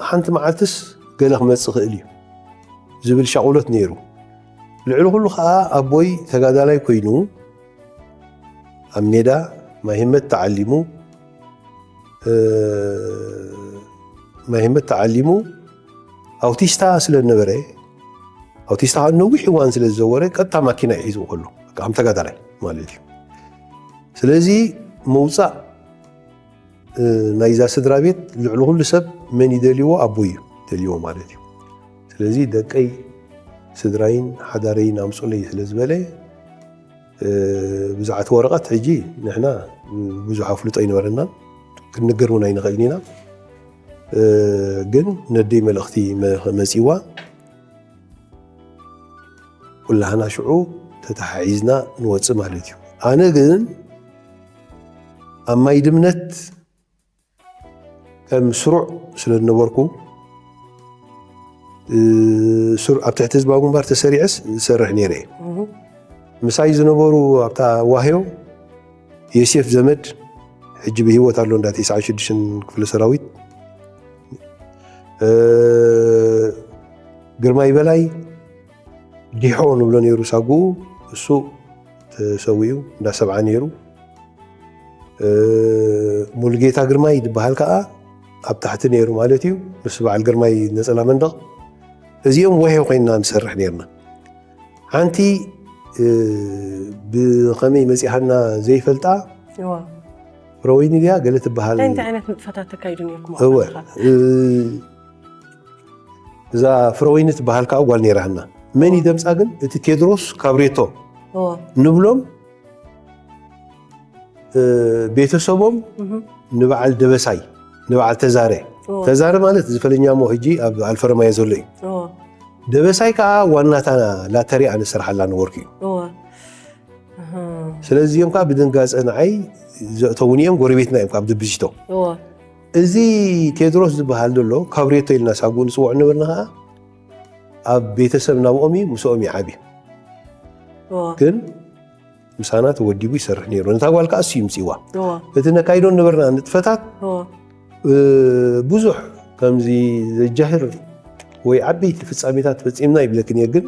ሓንቲ መዓልትስ ገለ ክመጽእ ይኽእል እዩ ዝብል ሻቑሎት ነይሩ። ልዕሊ ኩሉ ኸኣ ኣቦይ ተጋዳላይ ኮይኑ ኣብ ሜዳ ማይ ህመት ተዓሊሙ፣ እ፣ ማይ ህመት ተዓሊሙ ኣውቲስታ ስለ ዝነበረ፣ ኣውቲስታ ከዓ ነዊሕ እዋን ስለ ዝዘወረ ቀጥታ ማኪና እዩ ሒዝዎ ከሎ፣ በቃ ከም ተጋዳላይ ማለት እዩ። ስለዚ ምውፃእ፣ እ፣ ናይዛ ስድራ ቤት ልዕሊ ኩሉ ሰብ መን ይደልይዎ? ኣቦይ እዩ ደልይዎ ማለት እዩ። ስለዚ ደቀይ፣ ስድራይን ሓዳረይን ኣምፁለይ ስለ ዝበለ፣ እ፣ ብዛዕባ እቲ ወረቐት ሕጂ ንሕና ብዙሕ ኣፍልጦ ኣይነበረናን፣ ክንንገር እውን ኣይንኽእልን ኢና። እ፣ ግን ነደይ መልእኽቲ መ-፣ መጺዋ፣ ኩላህና ሽዑ ተተሓሒዝና ንወጽእ ማለት እዩ። ኣነ ግን ኣብ ማይ ድምነት ከም ስሩዕ ስለ ዝነበርኩ፣ እ፣ ስር-፣ ኣብ ትሕቲ ህዝባዊ ግንባር ተሰሪዐስ ዝሰርሕ ነይረ እየ። እሁ። ምሳይ ዝነበሩ ኣብታ ዋህዮ ዮሴፍ ዘመድ፣ ሕጂ ብህይወት ኣሎ፣ እንዳ ተስዓን ሽዱሽተን ክፍለ ሰራዊት፣ እ፣ ግርማይ በላይ፣ ዲሖ ንብሎ ነይሩ ሳጉኡ፣ እሱ ተሰዊኡ፣ እንዳ ሰብዓ ነይሩ። እ፣ ሙሉጌታ ግርማይ ዝበሃል ከኣ ኣብ ታሕቲ ነይሩ ማለት እዩ፣ ምስ በዓል ግርማይ ነጸላ መንደቕ። እዚኦም ወሄ ኮይንና ንሰርሕ ነይርና። ሓንቲ፣ እ፣ ብኸመይ መጺሃና ዘይፈልጣ፣ እዋ። ፍረወይኒ ድያ ገለ ትበሃል። እንታይ፣ እንታይ ዓይነት ንጥፈታት ተካይዱ ነይርኩም ኣብ እወ፣ ባዕልኻ? እ፣ እዛ ፍረወይኒ ትበሃል ከኣ ጓል ነይራና። መን እዩ ደምጻ ግን? እቲ ቴድሮስ ካብሬቶ እዋ። ንብሎም፣ እ፣ ቤተሰቦም እህ። ንበዓል ደበሳይ፣ ንበዓል ተዛረ። እዋ። ተዛረ ማለት ዝፈለኛሞ ሕጂ ኣብ ኣልፈረማዮ ዘሎ እዩ። እዋ። ደበሳይ ከኣ ዋናታ ላተሪኣ ንሰርሓላ ነበርኩ እዩ። እዋ። እህ። ስለዚ እዚኦም ከኣ ብድንጋጸ ንዓይ ዘእተዉኒ እዮም፣ ጎረቤትና እዮም ካብ ድብዚቶ። እዋ። እዚ ቴድሮስ ዝበሃል ዘሎ ካብሬቶ ኢልና ሳጉኡ ንጽውዖ ነበርና ከኣ ኣብ ቤተሰብ ናብኦም እዩ፣ ምስኦም ይዓብዩ። እዋ። ግን ምሳና ተወዲቡ ይሰርሕ ነይሩ። ነታ ጓል ከኣ እሱ ይምጽእዋ። እዋ። እቲ ነካይዶ ነበርና ንጥፈታት፣ እዋ። እ፣ ብዙሕ ከምዚ ዘጃህር ወይ ዓበይቲ ፍጻሜታት ፈጺምና ይብለክን እየ፣ ግን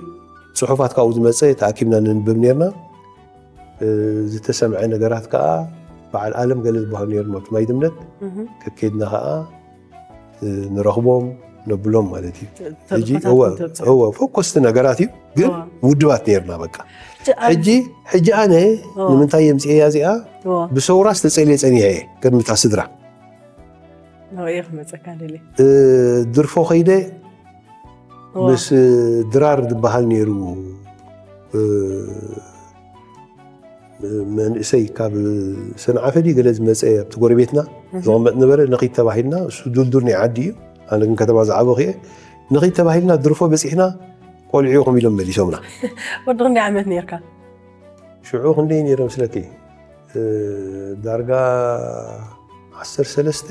ጽሑፋት ካብኡ ዝመጸ ተኣኪብና ነንብብ ነይርና። እ፣ ዝተሰምዐ ነገራት ከኣ በዓል ኣለም ገለ ዝበሃሉ ነይሮም ኣብቲ ማይ ድምነት። እህ። ከኬድና ከኣ፣ እ፣ ንረኽቦም ነብሎም ማለት እዩ። ተልእኾታት ሕጂ፣ እወ፣ ተብጽሑ። እወ፣ ፈኮስቲ ነገራት እዩ፣ ግን እወ። ውድባት ነይርና በቃ። ሕጂ ኣብ ሕጂ፣ ሕጂ ኣነ እወ። ንምንታይ የምጽኤያ እዚኣ? እወ። ብሰውራ ዝተጸልየ ጸኒሐ እየ፣ ቅድሚ እታ ስድራ። እወ፣ እየ ክመጸካ ደልየ። እ፣ ድርፎ ከይደ እወ። ምስ ድራር ዝበሃል ነይሩ፣ እ፣ መንእሰይ ካብ ሰንዓፈ ድዩ ገለ ዝመጸ ኣብቲ ጎረቤትና እህ። ዝቕመጥ ነበረ። ንኺድ ተባሂልና፣ እሱ ዱልዱል ናይ ዓዲ እዩ፣ ኣነ ግን ከተማ ዝዓበኹ እየ። ንኺድ ተባሂልና ድርፎ በጺሕና፣ ቆልዑ ኢኹም ኢሎም መሊሶምና። ወዲ ክንደይ ዓመት ነይርካ? ሽዑ ክንደይ ነይረ መስለኪ? እ፣ ዳርጋ ዓሰርተ ሰለስተ።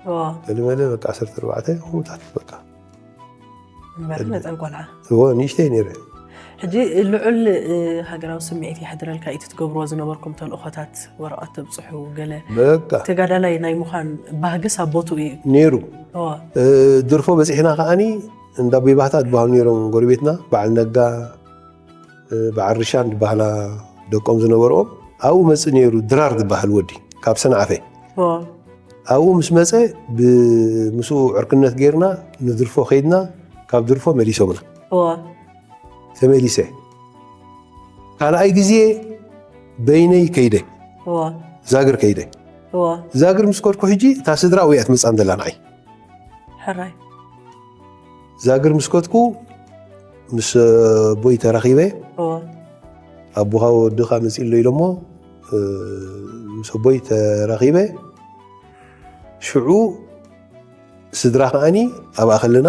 እዋ። ገለመለ በቃ ዓሰርተ ኣርባዕተ ከምኡታት በቃ። እምበር መጠን ቆልዓ። እዎ፣ ንእሽተይ ነይረ። ሕጂ ልዑል፣ እ፣ ሃገራዊ ስምዒት የሕድረልካ እዩ እቲ ትገብርዎ ዝነበርኩም ተልእኾታት፣ ወረቐት ተብጽሑ፣ ገለ በቃ። ተጋዳላይ ናይ ምዃን ባህግስ ኣብ ቦትኡ እዩ። ነይሩ። እዋ። እ፣ ድርፎ በጺሕና ከኣኒ እንዳ ኣቦይ ባህታ ዝበሃሉ ነይሮም ጎረቤትና፣ በዓል ነጋ፣ እ፣ በዓል ርሻን ዝበሃላ ደቆም ዝነበርኦም፣ ኣብኡ መጽእ ነይሩ ድራር ዝበሃል ወዲ፣ ካብ ሰንዓፈ። እዋ። ኣብኡ ምስ መጸ፣ ብ-፣ ምስኡ ዕርክነት ጌርና፣ ንድርፎ ኸይድና፣ ካብ ድርፎ መሊሶምና። እዋ። ተመሊሰ። ካልኣይ ግዜ በይነይ ከይደ። እዋ። ዛግር ከይደ። እዋ። ዛግር ምስ ከድኩ ሕጂ፣ እታ ስድራ ኣብኡ እያ ትመጽኣን ዘላ ንዓይ። ሕራይ። ዛግር ምስ ከድኩ፣ ምስ ኣቦይ ተራኺበ። እዋ። ኣቦኻ ወድኻ መጺእ ኣሎ ኢሎሞ፣ እ፣ ምስ ኣቦይ ተራኺበ። ሽዑ ስድራ ከኣኒ ኣብኣ ከለና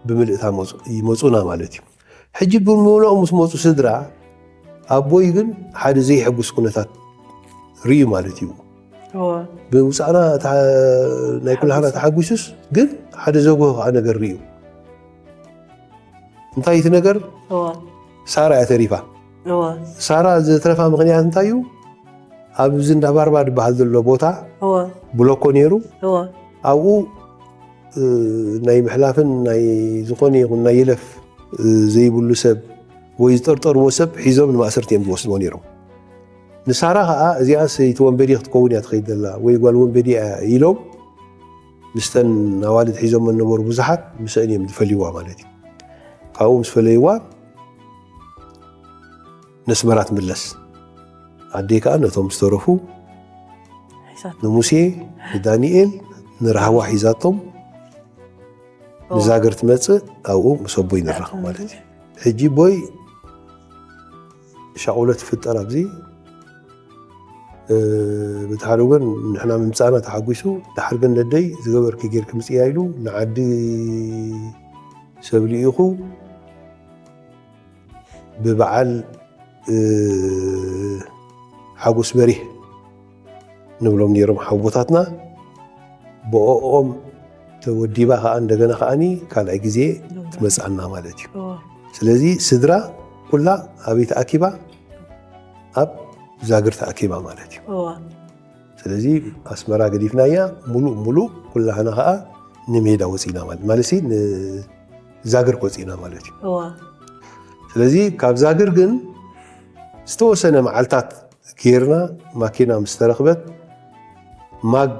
ብምልእታ መጹ-፣ ይመጹና ማለት እዩ። ሕጂ ብምልኦም ምስ መጹ ስድራ፣ ኣቦይ ግን ሓደ ዘይሕጉስ ኩነታት ርእዩ ማለት እዩ። ብውፃእና ናይ ኩላህና ተሓጒሱስ ግን ሓደ ዘጉህ ከዓ ነገር ርእዩ። እንታይ እቲ ነገር? ሳራ እያ ተሪፋ። ሳራ ዝተረፋ ምክንያት እንታይ እዩ? ኣብዚ እንዳ ባርባ ዝበሃል ዘሎ ቦታ ብሎኮ ነይሩ። ኣብኡ ናይ ምሕላፍን ናይ ዝኾነ ይኹን ናይ ይለፍ ዘይብሉ ሰብ ወይ ዝጠርጠርዎ ሰብ ሒዞም ንማእሰርቲ እዮም ዝወስድዎ ነይሮም። ንሳራ ከዓ እዚኣ ሰይቲ ወንበዴ ክትከውን እያ ትኸይድ ዘላ ወይ ጓል ወንበዴ እያ ኢሎም ምስተን ኣዋልድ ሒዞም ዝነበሩ ብዙሓት ምስአን እዮም ዝፈልይዋ ማለት እዩ። ካብኡ ምስ ፈለይዋ ነስመራ ትምለስ። ኣደይ ከዓ ነቶም ዝተረፉ ንሙሴ፣ ንዳንኤል፣ ንራህዋ ሒዛቶም ንዛግር ትመፅእ ኣብኡ ምስ ኣቦይ ንራኸብ ማለት እዩ። ሕጂ ቦይ ሻቑለት ትፍጠር ኣብዚ በቲ ሓደ ወገን ንሕና ምምፃእና ተሓጒሱ፣ ድሓር ግን ነደይ ዝገበርኪ ጌርኪ ምፅያ ኢሉ ንዓዲ ሰብ ልኢኹ ብበዓል ሓጎስ በሪህ ንብሎም ነይሮም ሓቦታትና። ብኦኦም ተወዲባ ከዓ እንደገና ከዓኒ ካልኣይ ግዜ ትመፅኣና ማለት እዩ። ስለዚ ስድራ ኩላ ኣበይ ተኣኪባ? ኣብ ዛግር ተኣኪባ ማለት እዩ። ስለዚ ኣስመራ ገዲፍናያ ሙሉእ ሙሉእ ኩላህና ከዓ ንሜዳ ወፂና ማለት ማለት ንዛግር ወፂና ማለት እዩ። ስለዚ ካብ ዛግር ግን ዝተወሰነ መዓልታት ጌርና ማኪና ምስ ተረኽበት ማግ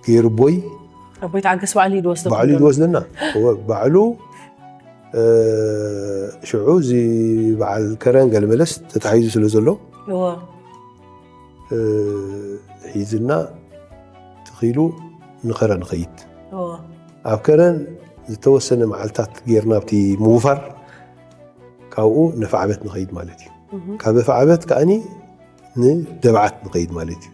ገይሩ ቦይ ኣቦይ ተዓገስ ባዕሉ እዩ ዝወስዶ ባዕሉ እዩ ዝወስደና። እወ፣ ባዕሉ ሽዑ እዚ በዓል ከረን ገለመለስ ተታሒዙ ስለ ዘሎ ሒዝና ትኺሉ ንኸረን ንኸይድ። ኣብ ከረን ዝተወሰነ መዓልታት ጌርና ኣብቲ ምውፋር ካብኡ ንፋዕበት ንኸይድ ማለት እዩ። ካብ ፋዕበት ከዓኒ ንደብዓት ንኸይድ ማለት እዩ።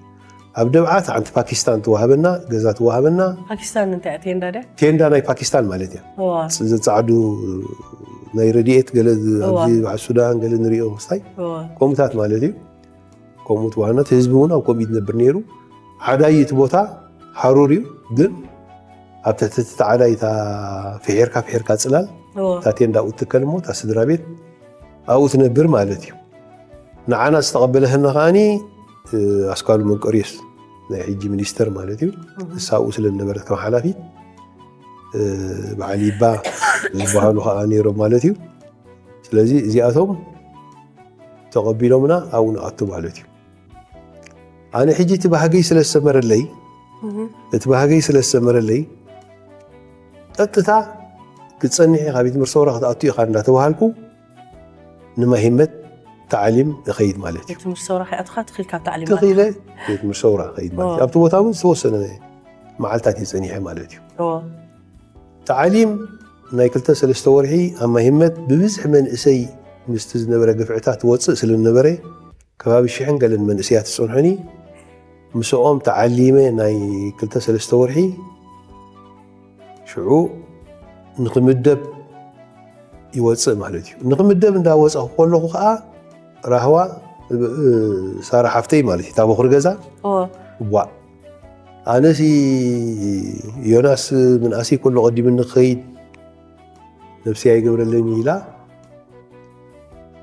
ኣብ ደብዓት ሓንቲ ፓኪስታን ትዋሃበና፣ ገዛ ትዋሃበና። ፓኪስታን እንታይ እያ? ቴንዳ ድያ? ቴንዳ ናይ ፓኪስታን ማለት እያ። እዋ። ፅ-፣ ዘፀዓዱ ናይ ረድኤት ገለ ዝ-፣ እዋ። ኣብዚ በዓል ሱዳን ገለ ንሪኦ ምስታይ እዋ። ከምኡታት ማለት እዩ። ከምኡ ትዋሃበና፣ እቲ ህዝቢ እውን ኣብ ከምኡ እዩ ዝነብር ነይሩ። ዓዳይ እቲ ቦታ ሃሩር እዩ፣ ግን ኣብ ትሕቲ እቲ ዓዳይ እታ ፍሒርካ ፍሒርካ ፅላል እዋ። እታ ቴንዳ ኣብኡ ትትከል እሞ እታ ስድራ ቤት ኣብኡ ትነብር ማለት እዩ። ንዓና ዝተቐበለትና ከዓኒ፣ እ፣ ኣስካሉ መንቀርዮስ ናይ ሕጂ ሚኒስተር ማለት እዩ። እህ። ንሳ ኣብኡ ስለ ዝነበረት ከም ሓላፊት፣ እ፣ በዓል ይባ ዝበሃሉ ከዓ ነይሮም ማለት እዩ። ስለዚ እዚኣቶም ተቐቢሎምና ኣብኡ ንኣቱ ማለት እዩ። ኣነ ሕጂ እቲ ባህገይ ስለ ዝሰመረለይ፣ እህ። እቲ ባህገይ ስለ ዝሰመረለይ፣ ቀጥታ ክትጸንሕ ኢኻ፣ ቤት ትምህርቲ ሰውራ ክትኣቱ ኢኻ እንዳተባሃልኩ፣ ንማሂመት ታዕሊም እኸይድ ማለት እዩ። ቤት ትምህርቲ ሰውራ ከይኣትኻ ትኺል ካብ ታዕሊም ማለት ትኺለ ቤት ትምህርቲ ሰውራ እኸይድ ማለት እዩ። ኦ። ኣብቲ ቦታ እውን ዝተወሰነ መዓልታት እየ ጸኒሐ ማለት እዩ። ኦ። ታዕሊም ናይ ክልተ ሰለስተ ወርሒ ኣብ ማሂመት ብብዝሒ መንእሰይ ምስቲ ዝነበረ ግፍዕታት ትወጽእ ስለ ዝነበረ፣ ከባቢ ሽሕን ገለን መንእሰያት ዝጸንሑኒ፣ ምስኦም ተዓሊመ ናይ ክልተ ሰለስተ ወርሒ ሽዑ ንኽምደብ ይወጽእ ማለት እዩ። ንኽምደብ እንዳወጻኹ ከለኹ ኸኣ ራህዋ፣ እ፣ ሳራ ሓፍተይ ማለት እዩ፣ እታ በኹሪ ገዛ፣ እወ። ዋእ፣ ኣነሲ ዮናስ ምንኣሰይ ከሎ ቀዲምኒ ክኸይድ ነብሰይ ኣይገብረለይን ኢላ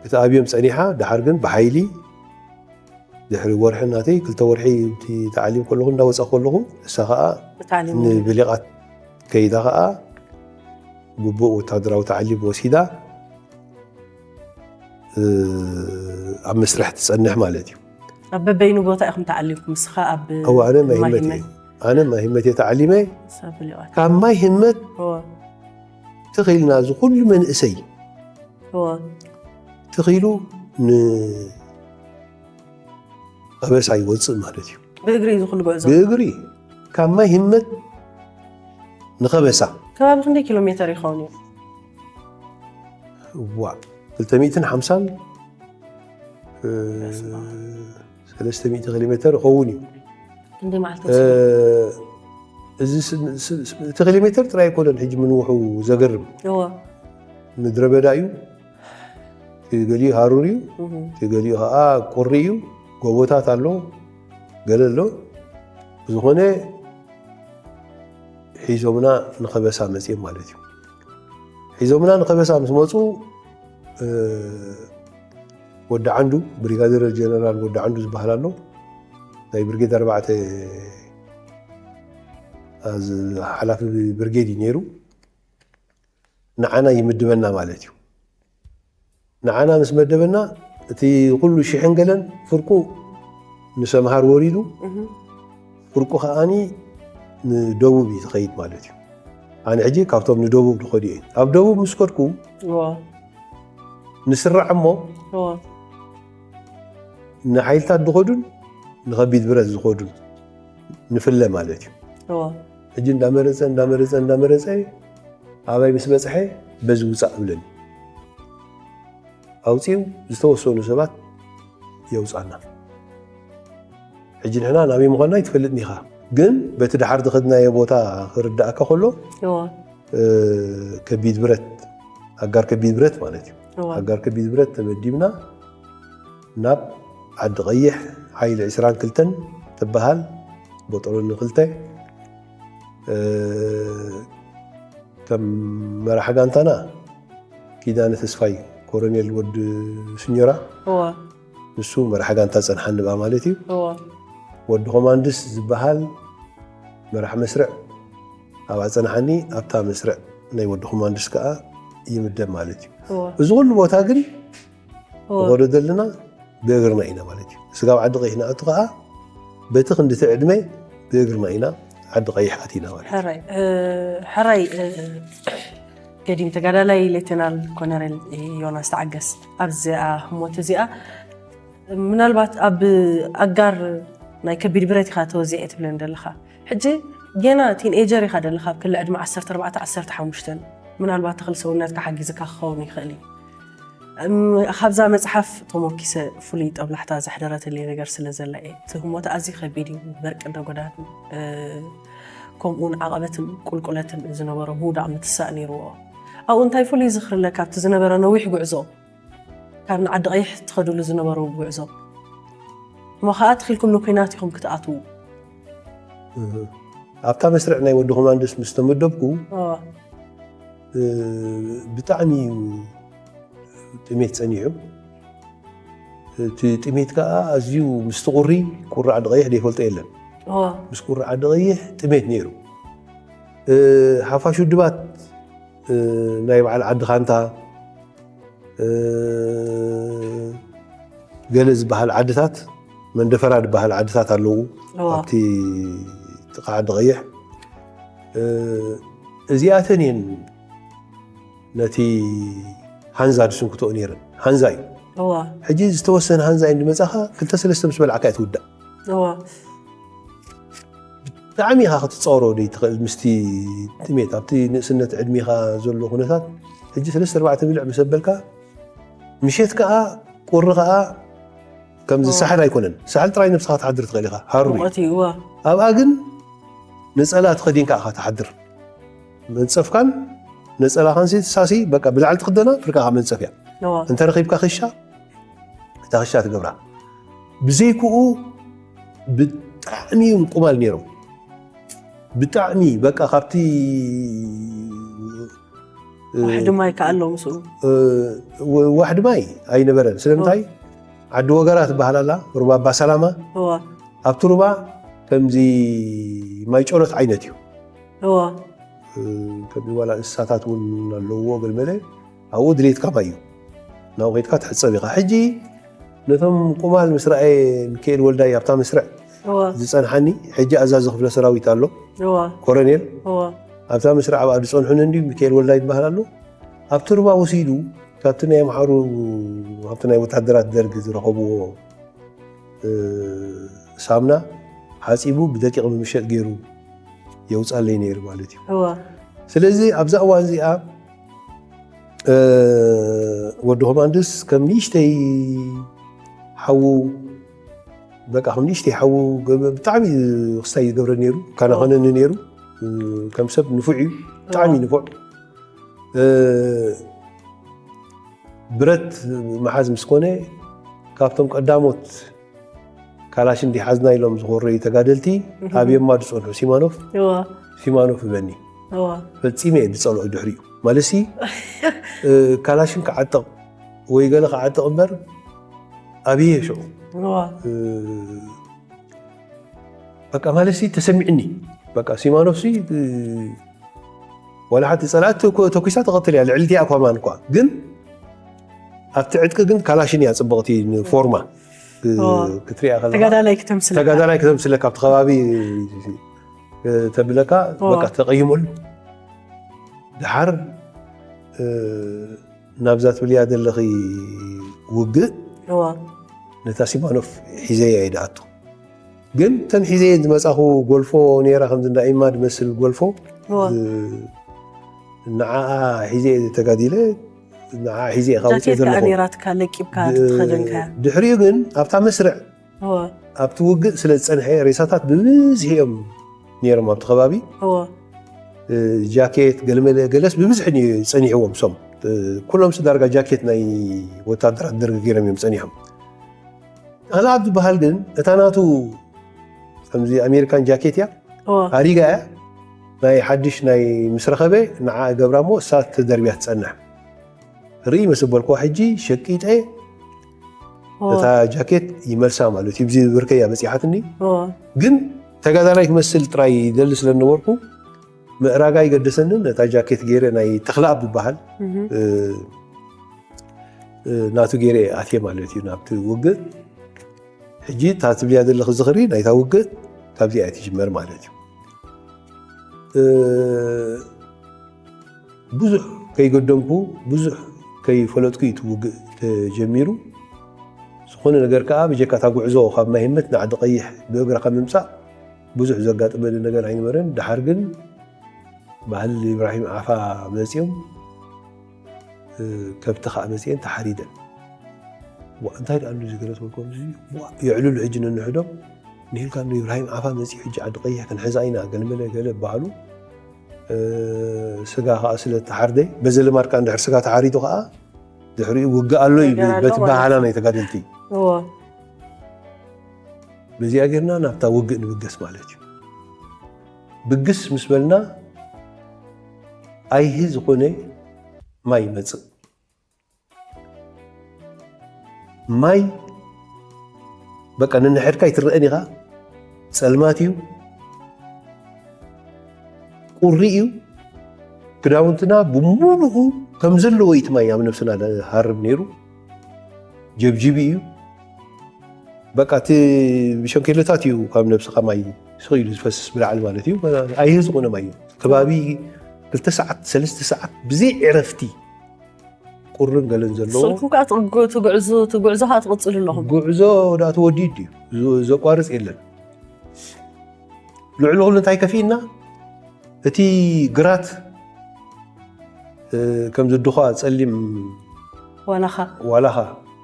ክትኣብዮም ጸኒሓ፣ ደሓር ግን ብሓይሊ ድሕሪ ወርሒ ናተይ፣ ክልተ ወርሒ እቲ ተዓሊም ከለኹ፣ እንዳወጻ ከለኹ፣ እሳ ኸኣ ብታዕሊም ንብሊቓት ከይዳ ኸኣ፣ ግቡእ ወታደራዊ ተዓሊም ወሲዳ፣ እ፣ ኣብ መስርሕ ትጸንሕ ማለት እዩ። ኣብ በበይኑ ቦታ ኢኹም ተዓሊምኩም? ንስኻ ኣብ እወ፣ ኣነ ማይ ማይ ህመት ማይ እየ። ኣነ ማይ ህመት እየ ተዓሊመ። ንሳ ብሊቓት። ካብ ማይ ህመት እወ። ትኺልና፣ እዚ ኩሉ መንእሰይ እወ። ትኺሉ ን-፣ ከበሳ ይወፅእ ማለት እዩ። ብእግሪ እዩ ዝኹሉ ጉዕዞ? ብእግሪ። ካብ ማይ ህመት ንኸበሳ። ከባቢ ክንደይ ኪሎ ሜተር ይኸውን እዩ? ዋ፣ ክልተ ሚእትን ሓምሳን፣ እ፣ በስመ ኣብ። ሰለስተ ሚእቲ ኪሎ ሜተር ይኸውን እዩ። ክንደይ መዓልቲ እ፣ ወሲዱ? እዚ ስ-፣ ስ-፣ ስ-፣ እቲ ኪሎ ሜተር ጥራይ ኣይኮነን ሕጂ ምንውሑ ዘገርም። እወ። ምድረ በዳ እዩ። እቲ ገሊኡ ሃሩር እዩ፣ እቲ ገሊኡ ከዓ ቁሪ እዩ፣ ጎቦታት ኣሎ፣ ገለ ኣሎ። ብዝኾነ ሒዞምና ንኸበሳ መፅኦም ማለት እዩ። ሒዞምና ንኸበሳ ምስ መፁ፣ ወዲ ዓንዱ፣ ብሪጋዴር ጀነራል ወዲ ዓንዱ ዝበሃል ኣሎ፣ ናይ ብርጌድ ኣርባዕተ ሓላፊ ብርጌድ እዩ ነይሩ። ንዓና ይምድበና ማለት እዩ። ንዓና ምስ መደበና፣ እቲ ኩሉ ሽሕን ገለን ፍርቁ ንሰምሃር ወሪዱ፣ ፍርቁ ከዓኒ ንደቡብ እዩ ዝኸይድ ማለት እዩ። ኣነ ሕጂ ካብቶም ንደቡብ ዝኸዱ እየ። ኣብ ደቡብ ምስ ከድኩ፣ ንስራዕ እሞ ንሓይልታት ዝኸዱን ንኸቢድ ብረት ዝኸዱን ንፍለ ማለት እዩ። ሕጂ እንዳመረፀ እንዳመረፀ እንዳመረፀ ኣባይ ምስ በፅሐ፣ በዚ ውፃእ እብለኒ። ኣውፂኡ ዝተወሰኑ ሰባት የውፃና። ሕጂ ንሕና ናበይ ምዃንና ኣይትፈልጥን ኢኻ፣ ግን በቲ ድሓር ዝኸድናዮ ቦታ ክርዳእካ ከሎ፣ ከቢድ ብረት፣ ኣጋር ከቢድ ብረት ማለት እዩ። ኣጋር ከቢድ ብረት ተመዲብና ናብ ዓዲ ቀይሕ፣ ሓይሊ ዕስራን ክልተን ትበሃል፣ ቦጦሎኒ ክልተ፣ ከም መራሕ ጋንታና ኪዳነ ተስፋይ፣ ኮሎኔል ወዲ ስኞራ፣ ንሱ መራሕ ጋንታ ጸንሓኒ ብኣ ማለት እዩ። ወዲ ኮማንድስ ዝበሃል መራሕ መስርዕ ኣብኣ ጸንሓኒ፣ ኣብታ መስርዕ ናይ ወዲ ኮማንድስ ከኣ ይምደብ ማለት እዩ። እዚ ኩሉ ቦታ ግን ንኸዶ ዘለና ብእግርና ኢና ማለት እዩ። ስጋብ ዓዲ ቀይሕ ንኣቱ ከኣ በቲ ክንድቲ ዕድመ ብእግርና ኢና ዓዲ ቀይሕ ኣቲና ማለት እዩ። ሕራይ፣ እ፣ ሕራይ፣ እ፣ ገዲም ተጋዳላይ ሌተናል ኮነሬል ዮናስ ተዓገስ፣ ኣብዚኣ ህሞት እዚኣ ምናልባት ኣብ ኣጋር ናይ ከቢድ ብረት ኢኻ ተወዚዐ ትብለኒ ዘለኻ። ሕጂ ጌና ቲንኤጀር ኢኻ ዘለኻ፣ ኣብ ክሊ ዕድመ ዓሰርተ ኣርባዕተ ዓሰርተ ሓሙሽተ፣ ምናልባት ተኽሊ ሰውነትካ ሓጊዝካ ክኸውን ይኽእል እዩ። እም፣ ካብዛ መጽሓፍ ተሞኪሰ ፍሉይ ጠብላሕታ ዘሕደረትለይ ነገር ስለ ዘላ እየ። እቲ ህሞት ኣዝዩ ከቢድ እዩ። በርቂ ደጎዳን፣ እ፣ ከምኡውን ዓቐበትን ቁልቁለትን ዝነበሮ ምውዳቕ ምትሳእ ነይርዎ። ኣብኡ እንታይ ፍሉይ ዝኽሪ ኣለካ? ኣብቲ ዝነበረ ነዊሕ ጉዕዞ፣ ካብ ንዓዲ ቀይሕ ትኸድሉ ዝነበሩ ጉዕዞ፣ እሞ ኸኣ ትኺልኩም ንኲናት ኢኹም ክትኣትዉ። እህ። ኣብታ መስርዕ ናይ ወዲ ኮማንዶስ ምስ ተመደብኩ፣ እዋ። እ፣ ብጣዕሚ እዩ ጥሜት ጸኒሑ። እቲ ጥሜት ከኣ ኣዝዩ ምስቲ ቁሪ፣ ቁሪ ዓዲ ቀይሕ ዘይፈልጦ የለን። እዋ። ምስ ቁሪ ዓዲ ቀይሕ ጥሜት ነይሩ። እ፣ ሓፋሽ ውድባት፣ እ፣ ናይ በዓል ዓዲ ኻንታ፣ እ፣ ገለ ዝበሃል ዓድታት፣ መንደፈራ ዝበሃል ዓድታት ኣለዉ። እዋ። ኣብቲ ጥቓ ዓዲ ቀይሕ። እ፣ እዚኣተን እየን ነቲ ሃንዛ ዝስንክትኦ ነይረን። ሃንዛ እዩ። እዋ። ሕጂ ዝተወሰነ ሃንዛ እዩ እንድመጻኻ፣ ክልተ ሰለስተ ምስ በላዕካ እያ ትውዳእ። እዋ። ብጣዕሚ ኢኻ ክትጻወሮ ዘይትኽእል ምስቲ ጥሜት፣ ኣብቲ ንእስነት ዕድሜኻ ዘሎ ኩነታት። ሕጂ ሰለስተ ኣርባዕተ ብልዕ ምስ ኣበልካ፣ ምሸት ከኣ ቁሪ ከኣ ከምዚ እዋ። ሳሕል ኣይኮነን። ሳሕል ጥራይ ነብስኻ ትሓድር ትኽእል ኢኻ፣ ሃሩ እዩ። ሙቐት እዩ፣ እዋ። ኣብኣ ግን ነጸላ ተኸዲንካ ኢኻ ትሓድር። መንጸፍካን ነጸላኻን ሲ፣ ሳሲ በቃ ብላዕሊ ትኽደና፣ ፍርቃኻ መንጸፍ እያ። እዋ። እንተ ረኺብካ ክሻ፣ እታ ክሻ ትገብራ። ብዘይክኡ ብጣዕሚ እዮም ቁማል ነይሮም። ብጣዕሚ በቃ ካብቲ፣ እ፣ ዋሕዲ ማይ ከኣ ኣሎ ምስኡ። እ፣ ወ-፣ ዋሕዲ ማይ ኣይነበረን። ስለምንታይ? እዋ። ዓዲ ወገራ ትበሃል ኣላ፣ ሩባ ኣባ ሰላማ። እዋ። ኣብቲ ሩባ ከምዚ ማይ ጨሎት ዓይነት እዩ። እዋ። እ፣ ከምዚ ዋላ እንስሳታት እውን ኣለውዎ፣ ገለመለ ኣብኡ ድሌትካ ማይ እዩ። ናብኡ ከይድካ ትሕጸብ ኢኻ። ሕጂ ነቶም ቁማል ምስ ረኣየ ሚካኤል ወልዳይ ኣብታ መስርዕ እዋ። ዝጸንሓኒ፣ ሕጂ ኣዛዚ ክፍለ ሰራዊት ኣሎ፣ እዋ። ኮሎኔል። እዋ። ኣብታ መስርዕ ኣብኣ ዝጸንሑኒ እንድዩ፣ ሚካኤል ወልዳይ ዝበሃል ኣሎ። ኣብቲ ሩባ ወሲዱ፣ ካብቲ ናይ ኣምሓሩ፣ ካብቲ ናይ ወታደራት ደርግ ዝረኸብዎ፣ እ፣ ሳምና ሓጺቡ ብደቂቕ ብምሸጥ ገይሩ የውጻለይ ነይሩ ማለት እዩ። እዋ። ስለዚ ኣብዛ እዋን እዚኣ፣ እ፣ ወዲ ኮማንድስ ከም ንእሽተይ ሓዉ፣ በቃ ከም ንእሽተይ ሓዉ ገ-፣ ብጣዕሚ ክስታይ ይገብረ ነይሩ፣ ከናኸነኒ ነይሩ። እ፣ ከም ሰብ ንፉዕ እዩ፣ ብጣዕሚ እዋ። ንፉዕ። እ፣ ብረት መሓዝ ምስ ኮነ ካብቶም ቀዳሞት ካላሽን ዲሓዝና ኢሎም ዝኾረዩ ተጋደልቲ ኣብየማ ዝጸንሑ ሲማኖፍ እዋ ሲማኖፍ እበኒ እዋ ፈጺመ እየ ዝጸልኦ ድሕሪኡ ማለሲ ካላሽን ክዓጠቕ ወይ ገለ ክዓጠቕ እምበር ኣብየ ሽዑ እዋ በቃ ማለሲ ተሰሚዕኒ በቃ ሲማኖፍሲ ዋላ ሓንቲ ጸላእቲ ተኩሳ ተቐትል እያ ልዕልቲ እያ ኳማን እኳ ግን ኣብቲ ዕጥቂ ግን ካላሽን እያ ጽብቕቲ ንፎርማ ክትሪኣ ከለካ ተጋዳላይ ክተምስል ተጋዳላይ ክተምስለካ ኣብቲ ከባቢ ተብለካ ኦ። በቃ ተቐይመሉ ድሓር ናብዛ ትብልያ ዘለኺ ውግእ እዋ ነታ ሲማኖፍ ሒዘያ እየ ድኣቱ ግን ተን ሒዘየ ዝመፃኹ ጎልፎ ነይራ ከምዚ እንዳ ኢማ ዝመስል ጎልፎ እዋ ንዓኣ ሒዘ ተጋዲለ ንዓኣ ሒዘ ካብ ውፅእ ጃኬት ከዓ ዘለኹ ነይራትካ ለቂብካ ትኸደን ከያ ድሕሪኡ ግን ኣብታ መስርዕ እዋ ኣብቲ ውግእ ስለ ዝፀንሐ ሬሳታት ብብዝሒ እዮም ነይሮም ኣብቲ ከባቢ እዋ ጃኬት ገለመለ ገለስ ብብዝሒ እዩ ፀኒሕዎም ሶም ኩሎም ዳርጋ ጃኬት ናይ ወታደራት ደርጊ ገይሮም እዮም ፀኒሖም ኣላብ ዝበሃል ግን እታ ናቱ ከምዚ ኣሜሪካን ጃኬት እያ እዋ ኣሪጋ እያ ናይ ሓድሽ ናይ ምስ ረኸበ ንዓ ገብራ እሞ እሳ ተደርብያ ትፀንሕ ርኢ ምስ በልኮ ሕጂ ሸቂጠ እዋ እታ ጃኬት ይመልሳ ማለት እዩ ብዚ ብርከያ በፂሓትኒ እዋ ግን ተጋዳላይ ክመስል ጥራይ ይደሊ ስለ ዝነበርኩ ምእራጋ ይገደሰንን ነታ ጃኬት ገይረ ናይ ተኽለኣብ ዝበሃል እህ እ፣ እ፣ ናቱ ገይረ ኣትየ ማለት እዩ ናብቲ ውግእ ሕጂ እታ ትብልያ ዘለኺ ዝኽሪ ናይታ ውግእ ካብዚኣ እያ ትጅመር ማለት እዩ እ፣ ብዙሕ ከይገደምኩ ብዙሕ ከይፈለጥኩ እዩ እቲ ውግእ ተጀሚሩ ዝኾነ ነገር ከዓ ብጀካ እታ ጉዕዞ ካብ ማይ ህመት ንዓዲ ቀይሕ ብእግርኻ ምምፃእ ብዙሕ ዘጋጥመኒ ነገር ኣይነበረን ድሓር ግን ባህል ኢብራሂም ዓፋ መፅኦም ከብቲ ከዓ መፅአን ተሓሪደን እንታይ ደኣ ዝገለት ወልኮም የዕልሉ ሕጂ ነንሕዶም ንሂልካ ኢብራሂም ዓፋ መፅኡ ሕጂ ዓዲ ቀይሕ ክንሕዛ ኢና ገለመለ ገለ በሃሉ ስጋ ከዓ ስለ ተሓርደ በዚ ልማድ ከዓ እንድሕር ስጋ ተሓሪዱ ከዓ ድሕሪኡ ውግእ ኣሎ እዩ ነገር ኣሎ በቲ ማለት ባህላ እዩ። ናይ ተጋደልቲ እዎ በዚኣ ጌርና ናብታ ውግእ ንብገስ ማለት እዩ ብግስ ምስ በልና ኣይሂ ዝኾነ ማይ ይመፅእ ማይ በቃ ነንሕድካ ይትረአን ኢኻ ፀልማት እዩ ቁሪ እዩ ክዳውንትና ብሙሉኡ ከም ዘለዎ እዩ እቲ ማይ ኣብ ነብስና ሃርብ ነይሩ ጀብጂቢ እዩ በቃ እቲ ብሸንኬለታት እዩ ካብ ነብስኻ ማይ ስቕ ኢሉ ዝፈስስ ብላዕሊ ማለት እዩ ኣይህ ዝኾነ ማይ እዩ ከባቢ ክልተ ሰዓት ሰለስተ ሰዓት ብዘይ ዕረፍቲ ቁርን ገለን ዘለዎ ስልኩም ከዓ ትጉ- ትጉዕዙ ትጉዕዞ ከዓ ትቕፅሉ ኣለኹም ጉዕዞ ዳ ተወዲድ ድዩ ዝ- ዘቋርፅ የለን ልዕሊ ኩሉ እንታይ ከፊእና እቲ ግራት እ፣ ከም ዝድኳ ፀሊም ዋላኻ ዋላኻ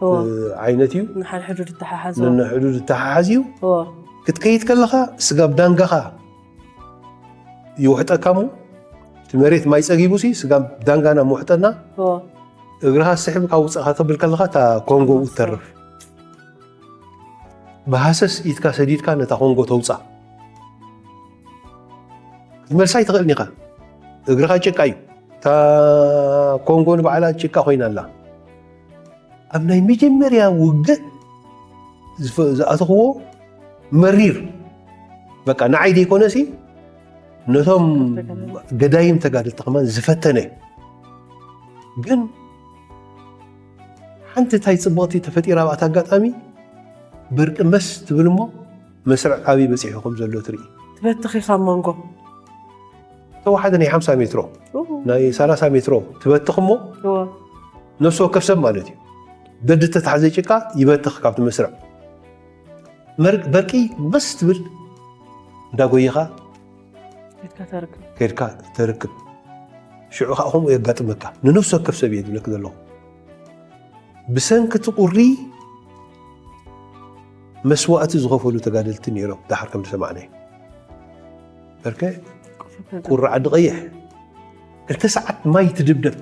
እዎ እ፣ ዓይነት እዩ ንሓድሕዱ ዝተሓሓዞ ነንሕዱ ዝተሓሓዝ እዩ እዎ ክትከይድ ከለኻ ስጋብ ዳንጋኻ ይውሕጠካ እሞ እቲ መሬት ማይ ፀጊቡ ሲ ስጋብ ዳንጋና ምውሕጠና እዎ እግርኻ ስሕብ ካብ ውፅእኻ ተብል ከለኻ እታ ኮንጎ ብኡ ትተርፍ ብሃሰስ ኢድካ ሰዲድካ ነታ ኮንጎ ተውፃ ክትመልሳ ይትኽእልን ኢኻ እግርኻ ጭቃ እዩ እታ ኮንጎ ንባዕላ ጭቃ ኮይና ኣላ ኣብ ናይ መጀመርያ ውግእ ዝፈ- ዝኣተኽዎ መሪር በቃ ንዓይ ዘይኮነሲ ነቶም ገዳይም ተጋደልቲ ከማን ዝፈተነ ግን ሓንቲ እንታይ ፅብቕቲ ተፈጢራ ኣብኣት ኣጋጣሚ በርቂ መስ ትብል እሞ መስርዕ ዓብዪ በፂሑ ከም ዘሎ ትርኢ ትበትኽ ኢኻ መንጎ ተዋሓደ ናይ ሓምሳ ሜትሮ ናይ ሰላሳ ሜትሮ ትበትኽ እሞ እዎ ነፍሲ ወከፍ ሰብ ማለት እዩ በዲ ተታሕዘ ጭቃ ይበትኽ ካብቲ መስርዕ መር- በርቂ መስ ትብል እንዳጎይኻ ኢድካ ተርክብ ከድካ ተርክብ ሽዑ ከዓ ከምኡ የጋጥመካ ንነፍሲ ወከፍ ሰብ እየ ዝብለክ ዘለኹ ብሰንኪ እቲ ቁሪ መስዋእቲ ዝኸፈሉ ተጋደልቲ ነይሮም ዳሓር ከም ዝሰማዕናዮ በርከ ቁሪ ዓዲ ቀይሕ ክልተ ሰዓት ማይ ትድብደብ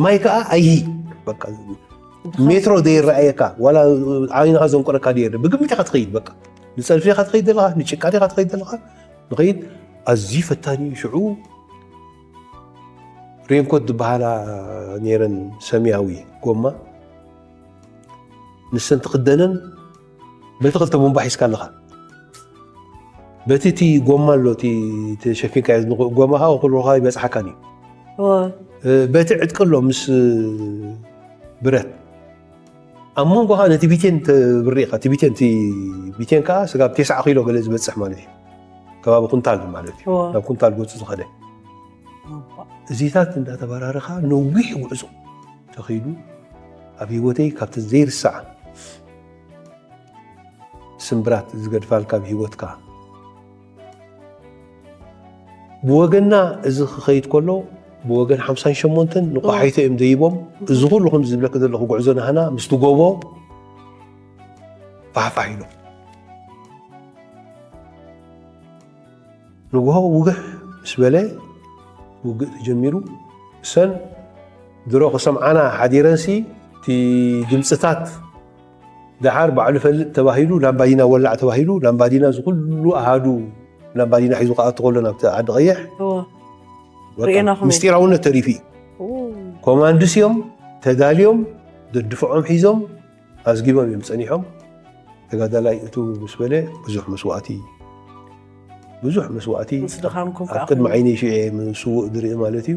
ማይ ከዓ ኣይሂ በቃ ሜትሮ ዘይረኣየካ፣ ዋላ ዓይንኻ ዘንቆረካ ደየለ፣ ብግምት ኢኻ ትኸይድ። በቃ ንጸድፊ ኢኻ ትኸይድ ዘለኻ፣ ንጭቃ ኢኻ ትኸይድ ዘለኻ። ንኸይድ ኣዝዩ ፈታኒ እዩ። ሽዑ ሬንኮት ዝበሃላ ነይረን፣ ሰማያዊ ጎማ፣ ንሰን ትኽደነን፣ በቲ ክልተ ቡምባ ሒዝካ ኣለኻ። በቲ እቲ ጎማ ኣሎ፣ እቲ ተሸፊንካዮ ዝንኽ-፣ ጎማ ከዓ ኩሉ ከዓ ይበጽሓካን እዩ። እወ። እ፣ በቲ ዕጥቂ ኣሎ ምስ ብረት። ኣብ መንጎኻ ነቲ ቢቴን ተብርኢኻ፣ እቲ ቢቴን፣ እቲ ቢቴን ከዓ ስጋብ ተስዓ ኪሎ ገለ ዝበጽሕ ማለት እዩ። ከባቢ ኩንታል ማለት እዩ። እወ። ናብ ኩንታል ገጹ ዝኸደ። እዚታት እንዳተበራረኻ ነዊሕ ጉዕዞ ተኺዱ፣ ኣብ ህይወተይ ካብተን ዘይርሳዓ ስምብራት ዝገድፋልካ ኣብ ህይወትካ። ብወገንና እዚ ክኸይድ ከሎ፣ ብወገን ሓምሳን ሸሞንተን ንቆሓይቶ እዮም ደይቦም። እዚ ኩሉ ከም ዝብለክ ዘለኹ ጉዕዞ ናህና ምስቲ ጎቦ ፋሕፋሕ ኢሎም። ንግሆ ውግሕ ምስ በለ ውግእ ተጀሚሩ። እሰን ድሮ ክሰምዓና ሓዲረንሲ፣ እቲ ድምፅታት ደሓር ባዕሉ ፈልጥ ተባሂሉ፣ ላምባዲና ወላዕ ተባሂሉ፣ ላምባዲና እዚ ኩሉ ኣሃዱ ላምባዲና ሒዙ ክኣቱ ከሎ ናብቲ ዓዲ ቀይሕ፣ እወ። በቃ ርኤናኹም እዩ። ምስጢራውነት ተሪፉ እዩ። ኡ። ኮማንድስ እዮም፣ ተዳልዮም፣ ደድፍዖም ሒዞም፣ ኣዝጊቦም እዮም ጸኒሖም። ተጋዳላይ እቱ ምስ በለ ብዙሕ መስዋእቲ፣ ብዙሕ መስዋእቲ ምስ ድኻምኩም ኣብ ከኣ ቅድሚ ዓይነይ ሽዑ ምስ ስዉእ ዝርኢ ማለት እዩ።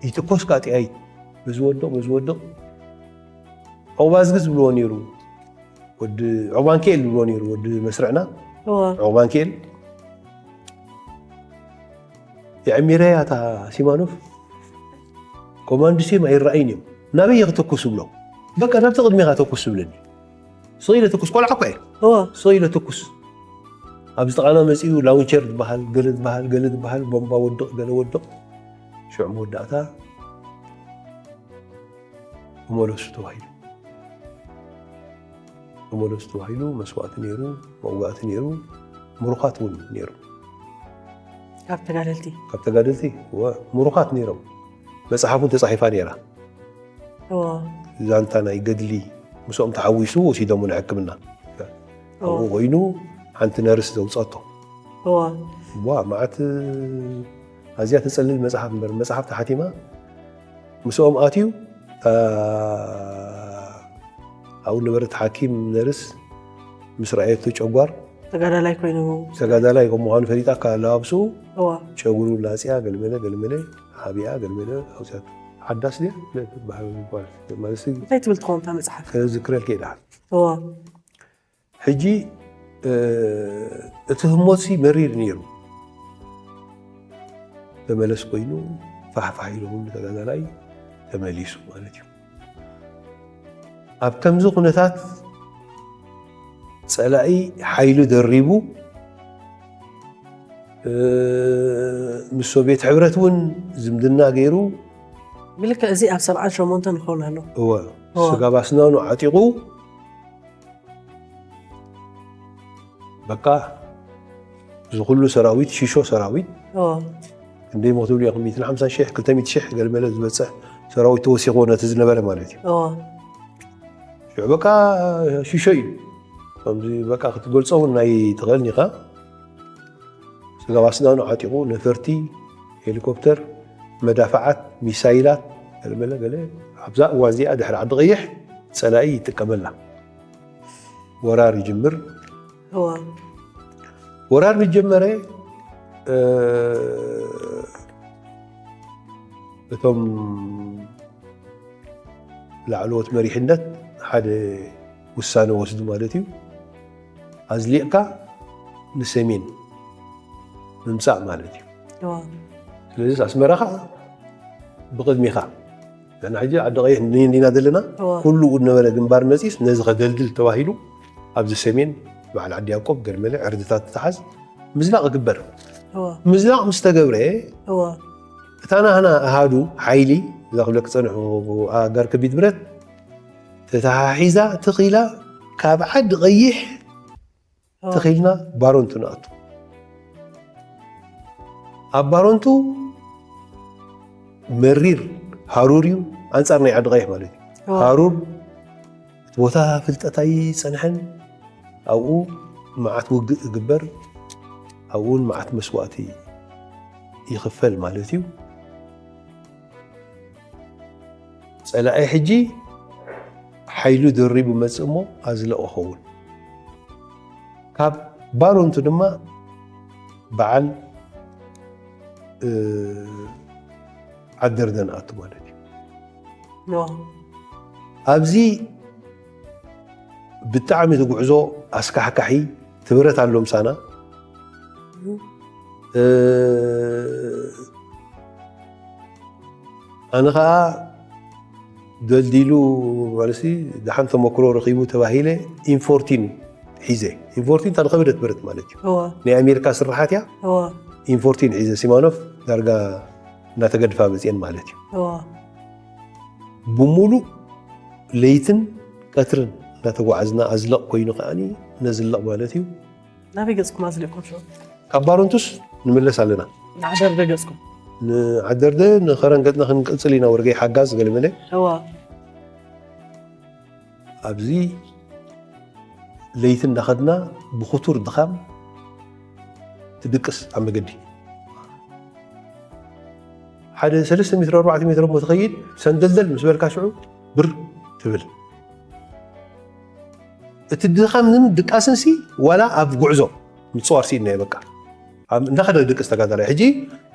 ይትኮስ ካጥያይ፣ በዚ ወድቕ፣ በዚ ወድቕ። ዑቕባዝጊ ዝብልዎ ነይሩ። ወዲ ዑቕባንክኤል ዝብልዎ ነይሩ፣ ወዲ መስርዕና። እወ። ዑቕባንክኤል። የዕሚረያ እታ ሲማኖፍ፣ ኮማንድሴም ኣይረኣይን እዮም። ናበይ እየ ክተኩስ ዝብሎ? በቃ ናብቲ ቅድሜኻ ተኩስ ዝብለኒ። ስቕ ኢለ ተኩስ፣ ቆልዓ እኮ እየ። እወ። ስቕ ኢለ ተኩስ። ኣብዚ ጥቓና መጺኡ ላውንቸር ዝበሃል፣ ገለ ዝበሃል፣ ገለ ዝበሃል፣ ቦምባ ወድቕ፣ ገለ ወድቕ። ሽዑ መወዳእታ ተመለሱ ተባሂሉ። ተመለሱ ተባሂሉ፣ መስዋእቲ ነይሩ፣ መውጋእቲ ነይሩ፣ ምሩኻት እውን ነይሩ። ካብ ተጋደልቲ? ካብ ተጋደልቲ፣ እወ፣ ምሩኻት ነይሮም። መጽሓፍ እውን ተጻሒፋ ነይራ። እወ። ዛንታ ናይ ገድሊ ምስኦም ተሓዊሱ ወሲዶሞ ንሕክምና። እወ። ኣብኡ ኮይኑ ሓንቲ ነርስ ዘውጻቶ። እወ። ዋ፣ መዓት ኣዝያ ተጸልል መጽሓፍ እምበር፣ መጽሓፍ ተሓቲማ ምስኦም ኣትዩ፣ እታ ኣብኡ ነበረት ሓኪም ነርስ ምስ ረኣየቶ ጨጓር፣ ተጋዳላይ ኮይኑ። ተጋዳላይ ከም ምዃኑ ፈሊጣ ካብ ኣለባብስኡ እዋ። ጨጉሩ ላጽያ፣ ገልመለ፣ ገልመለ፣ ሓቢኣ፣ ገልመለ ኣውፅኣቶ። ሓዳስ ድያ? ትበሃል ጓል። ማለት ሲ እንታይ ትብል ትኸውን እታ መጽሓፍ? ከዝክረልኪ እየ ደሓን። እዋ። ሕጂ፣ እ፣ እቲ ህሞትሲ መሪር ነይሩ። ተመለስ ኮይኑ ፋሕፋሕ ኢሉ ኩሉ ተጋዳላይ ተመሊሱ ማለት እዩ። ኣብ ከምዚ ኩነታት ጸላኢ ሓይሉ ደሪቡ፣ እ፣ ምስ ሶቭየት ሕብረት እውን ዝምድና ገይሩ። ብልክዕ እዚ ኣብ ሰብዓን ሸሞንተን ይኸውን ኣሎ። እወ፣ እወ። ስጋብ ኣስናኑ ዓጢቑ፣ በቃ፣ እዚ ኩሉ ሰራዊት፣ ሽሾ ሰራዊት፣ እዎ። ክንደይ ሞ ክትብሉ ኢኹም? ሚእትን ሓምሳን ሽሕ፣ ክልተ ሚእቲ ሽሕ ገለመለ ዝበጽሕ ሰራዊት ተወሲኽዎ ነቲ ዝነበረ ማለት እዩ። እዎ። ሽዑ በቃ፣ ሽሾ እዩ። ከምዚ በቃ ክትገልጾ እውን ናይ ትኽእልን ኢኻ። ስጋብ ኣስናኑ ዓጢቑ፣ ነፈርቲ፣ ሄሊኮፕተር፣ መዳፍዓት፣ ሚሳይላት፣ ገለመለ ገለ፣ ኣብዛ እዋን እዚኣ ድሕሪ ዓዲ ቀይሕ ጸላኢ ይጥቀመላ። ወራር ይጅምር። እዋ። ወራር ምስ ጀመረ፣ እ፣ እቶም ላዕለዎት መሪሕነት ሓደ ውሳነ ወስዱ ማለት እዩ። ኣዝሊቕካ ንሰሜን ምምጻእ ማለት እዩ። እዋ። ስለዚ ኣስመራ ኸዓ ብቕድሚኻ። ንሕና ሕጂ ዓዲ ቀይሕ እንዲና ዘለና፣ እዋ። ኩሉ ዝነበረ ግንባር መጺስ ነዚ ከደልድል ተባሂሉ ኣብዚ ሰሜን በዓል ዓዲ ያዕቆብ፣ ገርመለ፣ ዕርድታት ትተሓዝ ምዝላቕ ክግበር። እዋ። ምዝላቕ ምስ ተገብረ፣ እዋ። እታ ናህና ኣሃዱ ሓይሊ፣ እዛ ክብለክ ጸንሑ ኣጋር ከቢድ ብረት፣ ተተሓሒዛ ትኽ ኢላ ካብ ዓዲ ቀይሕ እዋ። ትኽ ኢልና ባሮንቱ ንኣቱ። ኣብ ባሮንቱ መሪር ሃሩር እዩ፣ ኣንጻር ናይ ዓዲ ቀይሕ ማለት እዩ። ሃሩር እቲ ቦታ ፍልጠት ኣይጸንሐን፣ ኣብኡ መዓት ውግእ ይግበር፣ ኣብኡ እውን መዓት መስዋእቲ ይኽፈል ማለት እዩ። ጸላኢ ሕጂ ሓይሉ ደሪቡ መጽእ እሞ ኣዝለቕ ይኸውን። ካብ ባሮንቱ ድማ በዓል ዓደርደ ንኣቱ ማለት እዩ። ኣብዚ ብጣዕሚ እቲ ጉዕዞ ኣስካሕካሒ፣ እቲ ብረት ኣሎ ምሳና። ኣነ ኸዓ ደልዲሉ ማለትሲ ደሓን ተመክሮ ረኺቡ ተባሂለ ኢንፎርቲን ሒዘ። ኢንፎርቲን እታ ዝኸበደት ብረት ማለት እዩ። ናይ ኣሜሪካ ስራሓት እያ። ኢንፎርቲን ሒዘ ሲማኖፍ ዳርጋ እናተገድፋ መፅኤን ማለት እዩ። ብሙሉእ ለይትን ቀትርን እናተጓዓዝና ኣዝለቕ ኮይኑ ከዓኒ ነዝለቕ ማለት እዩ። ናበይ ገጽኩም ኣዝሊቕኩም ሽዑ? ካብ ባሮንቱስ ንምለስ ኣለና። ንዓደርደ ገጽኩም? ንዓደርደ ንኸረን ገጽና ክንቅጽል ኢና፣ ወርገይ ሓጋዝ ገለመለ። እዋ። ኣብዚ ለይቲ እንዳኸድና ብኽቱር ድኻም ትድቅስ ኣብ መገዲ። ሓደ ሰለስተ ሜትሮ ኣርባዕተ ሜትሮ እሞ ትኸይድ፣ ሰንደልደል ምስ በልካ ሽዑ ብር ትብል። እቲ ድኻምን ድቃስንሲ ዋላ ኣብ ጉዕዞ ምጽዋር ስኢንናዮ በቃ። ኣብ እንዳኸደ ድቅስ ተጋዳላይ። ሕጂ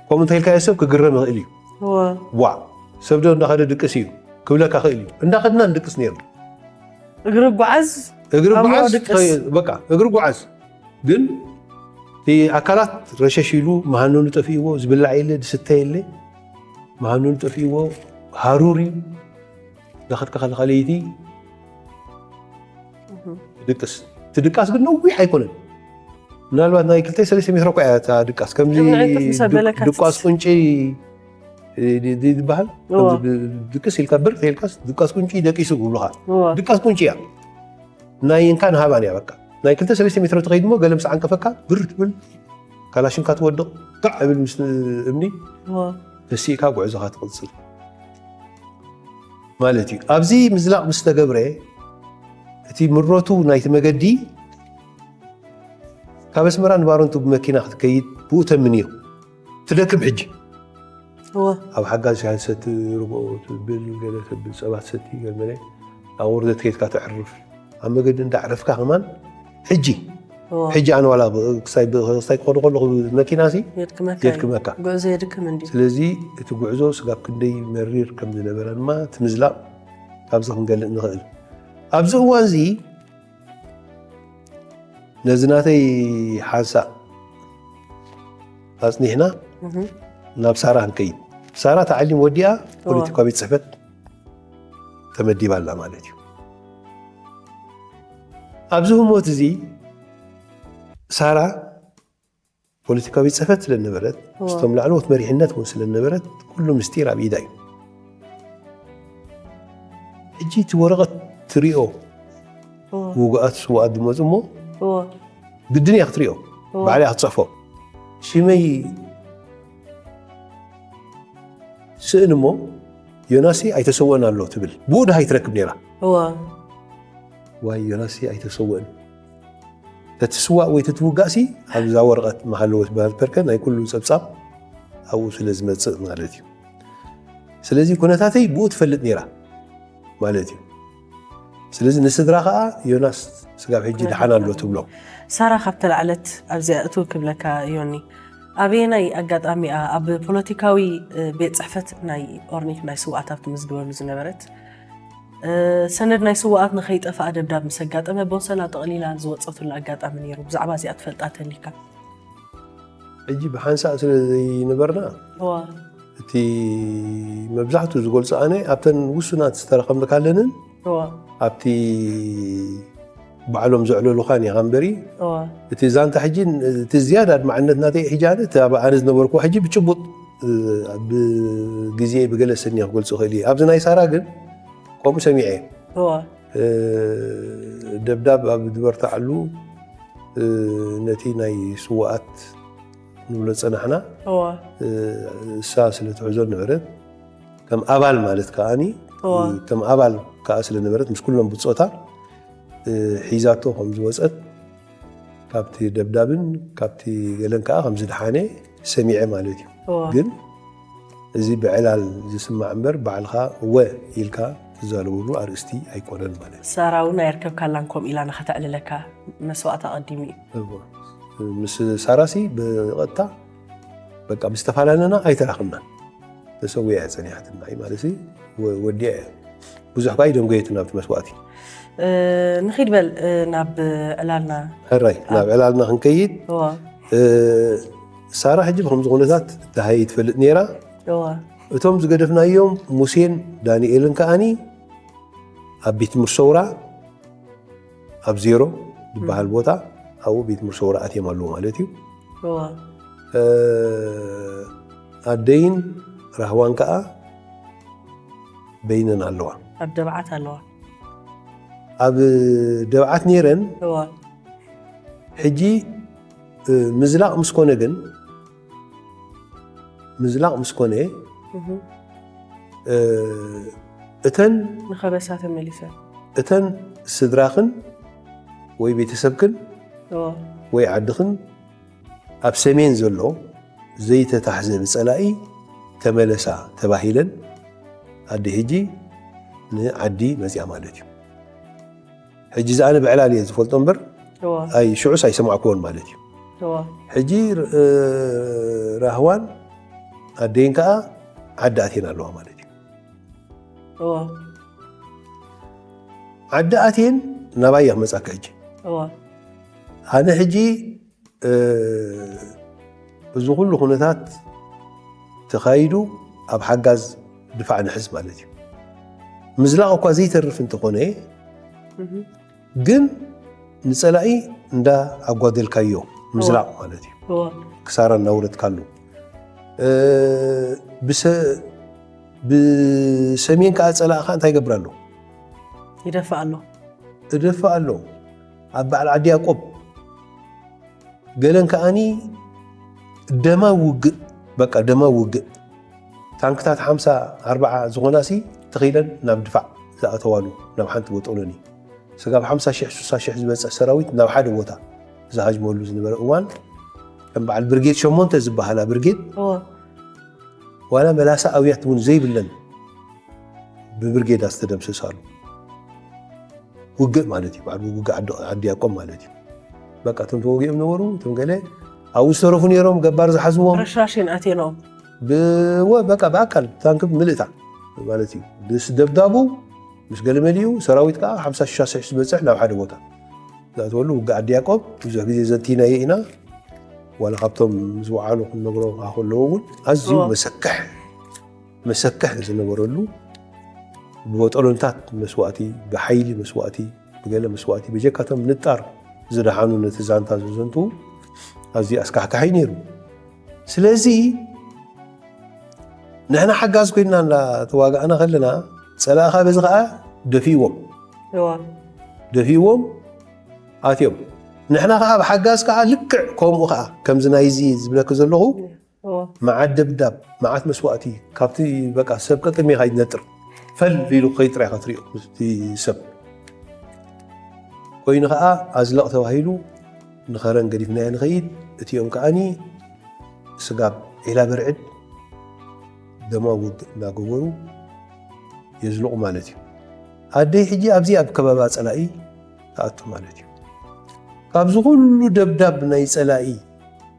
ከምኡ እንተኢልካዮ ሰብ ክግረም ይኽእል እዩ። እወ። ዋእ፣ ሰብ ዶ እንዳኸደ ድቅስ እዩ ክብለካ ይኽእል እዩ። እንዳኸድና ንድቅስ ነይሩ። እግሪ ጓዓዝ፣ እግሪ ኣእምሮ ጓዓዝ ድቅስ። ተይ-፣ በቃ እግሪ ጓዓዝ። ግን እቲ ኣካላት ረሸሽ ኢሉ መሃነኑ ጠፊእዎ፣ ዝብላዕ የለ፣ ዝስተ የለ። መሃነኑ ጠፊእዎ፣ ሃሩር እዩ። እንዳኸድካ ከለኻ ለይቲ እህ። ድቅስ። እቲ ድቃስ ግን ነዊሕ ኣይኮነን። ምናልባት ናይ ክልተ ሰለስተ ሜትሮ እኳ እያ እታ ድቃስ። ከምዚ ንምንታይ ትፍ ምስ ኣበለካ ድቃስ ትስ- ቁንጪ እ፣ ድ-፣ ድ-፣ ዝበሃል? እዎ። ከምዚ ብ-፣ ድቅስ ኢልካ ብር ኢልካስ ድቃስ ቁንጪ ደቂሱ ይብሉኻ። እዎ። ድቃስ ቁንጪ እያ። ናይ እንካን ሃባን እያ በቃ። ናይ ክልተ ሰለስተ ሜትሮ ትኸይድ እሞ ገለ ምስ ዓንቀፈካ ብር ትብል፣ ካላሽንካ ትወድቕ፣ ጋዕ እብል ምስ እምኒ እዎ። ተሲእካ ጉዕዞኻ ትቕጽል ማለት እዩ። ኣብዚ ምዝላቕ ምስ ተገብረ፣ እቲ ምረቱ ናይቲ መገዲ ካብ ኣስመራ ንባረንቱ ብመኪና ክትከይድ ብኡ ተምን እዩ። ትደክም ሕጂ። እወ። ኣብ ሓጋዝ ሻሂ ትሰቲ፣ ርግኦ ትብል፣ ገለ ተብል፣ ጸባ ትሰቲ፣ ገለ መለ ኣብ ወርደት ከይድካ ተዕርፍ። ኣብ መገዲ እንዳዕረፍካ ከማን ሕጂ፣ እወ። ሕጂ ኣነ ዋላ ብ-፣ ክሳይ ብ-፣ ክሳይ ክኸዱ ከለኹ መኪናሲ የድክመካ እዩ። የድክመካ። ጉዕዞ የድክም እንድዩ። ስለዚ እቲ ጉዕዞ ስጋብ ክንደይ መሪር ከም ዝነበረ ድማ እቲ ምዝላቕ ካብዚ ክንገልጽ ንኽእል። ኣብዚ እዋንዚ ነዚ ናተይ ሓንሳእ ኣጽኒሕና እህ። ናብ ሳራ ክንከይድ። ሳራ ተዓሊም ወዲኣ እወ። ፖለቲካዊ ቤት ጽሕፈት ተመዲባ ኣላ ማለት እዩ። ኣብዚ ህሞት እዚ ሳራ ፖለቲካዊ ቤት ጽሕፈት ስለ ነበረት፣ እወ። ምስቶም ላዕለዎት መሪሕነት እውን ስለ ነበረት፣ ኩሉ ምስጢር ኣብ ኢዳ እዩ። ሕጂ እቲ ወረቐት ትሪኦ፣ እወ። ውጉኣት ስዉኣት ዝመጹ እሞ፣ እወ። ግድን እያ ክትሪኦ፣ እወ። ባዕላ እያ ክትጽሕፎ። ሽመይ ስእን እሞ፣ ዮናስ ኣይተሰወን ኣሎ ትብል። ብኡ ድሃ ይትረክብ ነይራ። እወ። ዋይ፣ ዮናስ ኣይተሰወን። ተትስዋእ ወይ ተትውጋእሲ፣ ኣብዛ ወረቐት መሃለወት በሃል ፐርከ ናይ ኩሉ ጸብጻብ ኣብኡ ስለ ዝመጽእ ማለት እዩ። ስለዚ ኩነታተይ ብኡ ትፈልጥ ነይራ ማለት እዩ። ስለዚ ንስድራ ኸኣ ዮናስ ስጋብ ሕጂ ደሓን ኣሎ ትብሎ። ሳራ ካብ ተላዕለት ኣብዚኣ እትው ክብለካ ዮኒ፣ ኣበየናይ ኣጋጣሚ እያ ኣብ ፖለቲካዊ፣ እ፣ ቤት ጽሕፈት ናይ ኦርኒክ ናይ ስውኣት ኣብ ትምዝግበሉ ዝነበረት? እ፣ ሰነድ ናይ ስውኣት ንኸይጠፍኣ ደብዳብ ምስ ኣጋጠመ ቦንሰላ ጠቕሊላ ዝወጸትሉ ኣጋጣሚ ነይሩ። ብዛዕባ እዚኣ ትፈልጣ ተሊካ? ሕጂ ብሓንሳእ ስለ ዘይነበርና፣ እዋ። እቲ መብዛሕትኡ ዝገልጾ ኣነ ኣብተን ውሱናት ዝተረኸብንካለንን እዋ። ኣብቲ ባዕሎም ዘዕለሉኻን ኢኻ እምበሪ፣ እዋ። እቲ ዛንታ ሕጂ፣ እቲ ዝያዳ ኣድማዕነት ናተይ ሕጂ ኣነ፣ እቲ ኣብ ኣነ ዝነበርኩ ሕጂ ብጭቡጥ፣ እ፣ ብግዜ ብገለ ስኒ ክገልጾ እኽእል እየ። ኣብዚ ናይ ሳራ ግን ከምኡ ሰሚዐ። እዋ። እ፣ ደብዳብ ኣብ ዝበርትዓሉ፣ እ፣ ነቲ ናይ ስዉኣት ንብሎ ጸናሕና። እዋ። እ፣ እሳ ስለ ትሕዞ ነበረት። ከም ኣባል ማለት ከኣኒ ከም ኣባል ከኣ ስለነበረት ምስ ኩሎም ብጾታ ሒዛቶ ከም ዝወጸት ካብቲ ደብዳብን ካብቲ ገለን ከኣ ከም ዝደሓነ ሰሚዐ ማለት እዩ። ግን እዚ ብዕላል ዝስማዕ እምበር ባዕልኻ እወ ኢልካ ትዛረበሉ ኣርእስቲ ኣይኮነን ማለት እዩ። ሳራ እውን ኣይርከብካላን ከምኡ ኢላ ንኸተዕልለካ መስዋእታ ኣቐዲሙ እዩ። ምስ ሳራሲ ብቐጥታ በቃ ምስ ተፈላለና ኣይተራኽብናን። ተሰዊኣ እያ ጸኒሓትኒ ማለት ወዲኣ እያ። ብዙሕ ከዓ ይደንጎየት ናብቲ መስዋእቲ። ንኺድ በል ናብ ዕላልና። ሕራይ ናብ ዕላልና ክንከይድ ሳራ ሕጂ ብከምዚ ኩነታት ደሃየ ትፈልጥ ነይራ። እቶም ዝገደፍናዮም ሙሴን ዳንኤልን ከዓኒ ኣብ ቤት ትምህርቲ ሰውራ ኣብ ዜሮ ዝበሃል ቦታ ኣብኡ ቤት ትምህርቲ ሰውራ ኣትዮም ኣለዉ ማለት እዩ። ኣደይን ራህዋን ከዓ በይነን ኣለዋ። ኣብ ደብዓት ኣለዋ። ኣብ ደብዓት ነይረን። ሕጂ ምዝላቕ ምስ ኮነ ግን ምዝላቕ ምስ ኮነ እተን ንኸበሳ ተመሊሰን እተን ስድራኽን ወይ ቤተሰብክን ወይ ዓድኽን ኣብ ሰሜን ዘሎ ዘይተታሕዘ ብጸላኢ ተመለሳ ተባሂለን ኣደ ሕጂ ንዓዲ መጽያ ማለት እዩ። ሕጂ ዝኣነ ብዕላል እየ ዝፈልጦ እምበር ኣይ ሽዑስ ኣይሰማዕክዎን ማለት እዩ። ሕጂ ራህዋን ኣደይን ከዓ ዓዲ ኣትየን ኣለዋ ማለት እዩ። ዓዲ ኣትየን ናባይ እየ ክመፃካ ሕጂ። ኣነ ሕጂ እዚ ኩሉ ኩነታት ተኻይዱ ኣብ ሓጋዝ ድፋዕ ንሕዝ ማለት እዩ። ምዝላቕ እኳ ዘይተርፍ እንተኾነ ግን ንፀላኢ እንዳ ኣጓደልካዮ ምዝላቕ ማለት እዩ። ክሳራ እናውረድካሉ ብሰሜን ከዓ ፀላእኻ እንታይ ይገብር ኣሎ? ይደፍእ ኣሎ። እደፍእ ኣሎ ኣብ በዓል ዓዲ ያቆብ ገለን ከኣኒ ደማዊ ውግእ በቃ ደማዊ ውግእ ታንክታት ሓምሳ ኣርብዓ ዝኾናሲ ተኺለን ናብ ድፋዕ ዝኣተዋሉ ናብ ሓንቲ ወጠሎኒ ስጋብ ሓምሳ ሽሕ ስሳ ሽሕ ዝበፅሕ ሰራዊት ናብ ሓደ ቦታ ዝሃጅመሉ ዝነበረ እዋን ከም በዓል ብርጌድ ሸሞንተ ዝበሃላ ብርጌድ ዋላ መላሳ ኣውያት እውን ዘይብለን ብብርጌዳ ዝተደምሰሳሉ ውግእ ማለት እዩ። በዓል ውግእ ዓዲ ያቆብ ማለት እዩ። በቃ እቶም ተወጊኦም ነበሩ እቶም ገለ ኣብኡ ዝተረፉ ነይሮም ገባር ዝሓዝዎም ረሽራሽን ኣቴኖም ብወ በቃ ብኣካል ታንክ ምልእታ ማለት እዩ። ምስ ደብዳቡ ምስ ገለመሊኡ ሰራዊት ከዓ ሓምሳ ሽሻ ስሕ ዝበፅሕ ናብ ሓደ ቦታ ዝኣተወሉ ውግእ ዓዲ ያቆብ ብዙሕ ግዜ ዘንቲናዮ ኢና። ዋላ ካብቶም ዝወዓሉ ክንነግሮ ከለዎ እውን ኣዝዩ መሰክሕ መሰክሕ ዝነበረሉ ብወጠሎንታት መስዋእቲ ብሓይሊ መስዋእቲ ብገለ መስዋእቲ ብጀካቶም ንጣር ዝደሓኑ ነቲ ዛንታ ዝዘንቱ ኣዝዩ ኣስካሕካሒ ነይሩ። ስለዚ ንሕና ሓጋዝ ኮይና እናተዋጋእና ከለና ፀላእኻ በዚ ከዓ ደፊዎም ደፊዎም ኣትዮም ንሕና ከዓ ብሓጋዝ ከዓ ልክዕ ከምኡ ከዓ ከምዚ ናይዚ ዝብለክ ዘለኹ መዓት ደብዳብ መዓት መስዋእቲ ካብቲ በቃ ሰብ ቀቅድሜኻ ይነጥር ፈል ኢሉ ከይ ጥራይ ክትሪኦ እቲ ሰብ ኮይኑ ከዓ ኣዝለቕ ተባሂሉ ንኸረን ገዲፍናዮ ንኸይድ እቲኦም ከዓኒ ስጋብ ዒላ በርዕድ ደማ ውግእ እናገበሩ የዝልቑ ማለት እዩ። ኣደይ ሕጂ ኣብዚ ኣብ ከባቢ ፀላኢ ትኣቱ ማለት እዩ። ካብዚ ኩሉ ደብዳብ ናይ ፀላኢ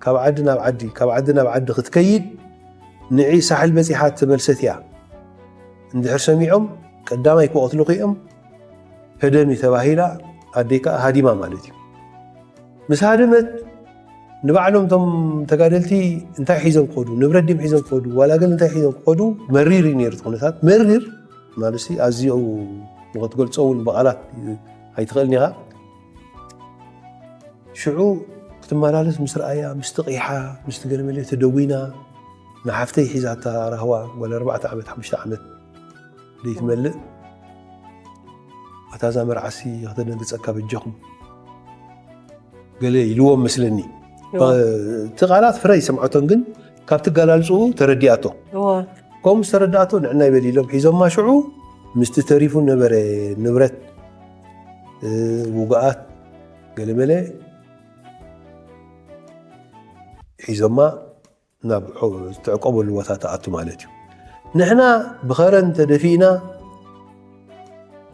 ካብ ዓዲ ናብ ዓዲ ካብ ዓዲ ናብ ዓዲ ክትከይድ ንዒ ሳሕል በፂሓ ተመልሰት እያ። እንድሕር ሰሚዖም ቀዳማይ ክቐትሉኺ እዮም ህደሚ ተባሂላ ኣደይ ከዓ ሃዲማ ማለት እዩ። ምስ ሃደመት ንባዕሎም እቶም ተጋደልቲ እንታይ ሒዞም ክኸዱ ንብረት ድም ሒዞም ክኸዱ ዋላ ገለ እንታይ ሒዞም ክኸዱ መሪር እዩ ነይሩ እቲ ኩነታት መሪር ማለት ኣዝዩ ንክትገልፆ እውን ብቓላት ኣይትኽእልን ኢኻ። ሽዑ ክትመላለስ ምስ ረኣያ ምስ ትቕይሓ ምስ ትገለመለ ተደዊና ንሓፍተይ ሒዛታ ራህዋ ጓል ኣርባዕተ ዓመት ሓሙሽተ ዓመት ዘይትመልእ ኣታ እዛ መርዓሲ ከተደንግፀካ በጃኹም ገለ ኢልዎም መስለኒ እቲ ቃላት ፍረ ይሰምዐቶን ግን ካብ ትገላልፅኡ ተረዲኣቶ ከምኡ ዝተረዳእቶ ንዕና ይበል ኢሎም ሒዞማ። ሽዑ ምስቲ ተሪፉ ነበረ ንብረት፣ እ፣ ውጉኣት ገለመለ ሒዞማ ናብ ሖ-፣ ዝተዕቆበሉ ቦታ ትኣቱ ማለት እዩ። ንሕና ብኸረን ተደፊእና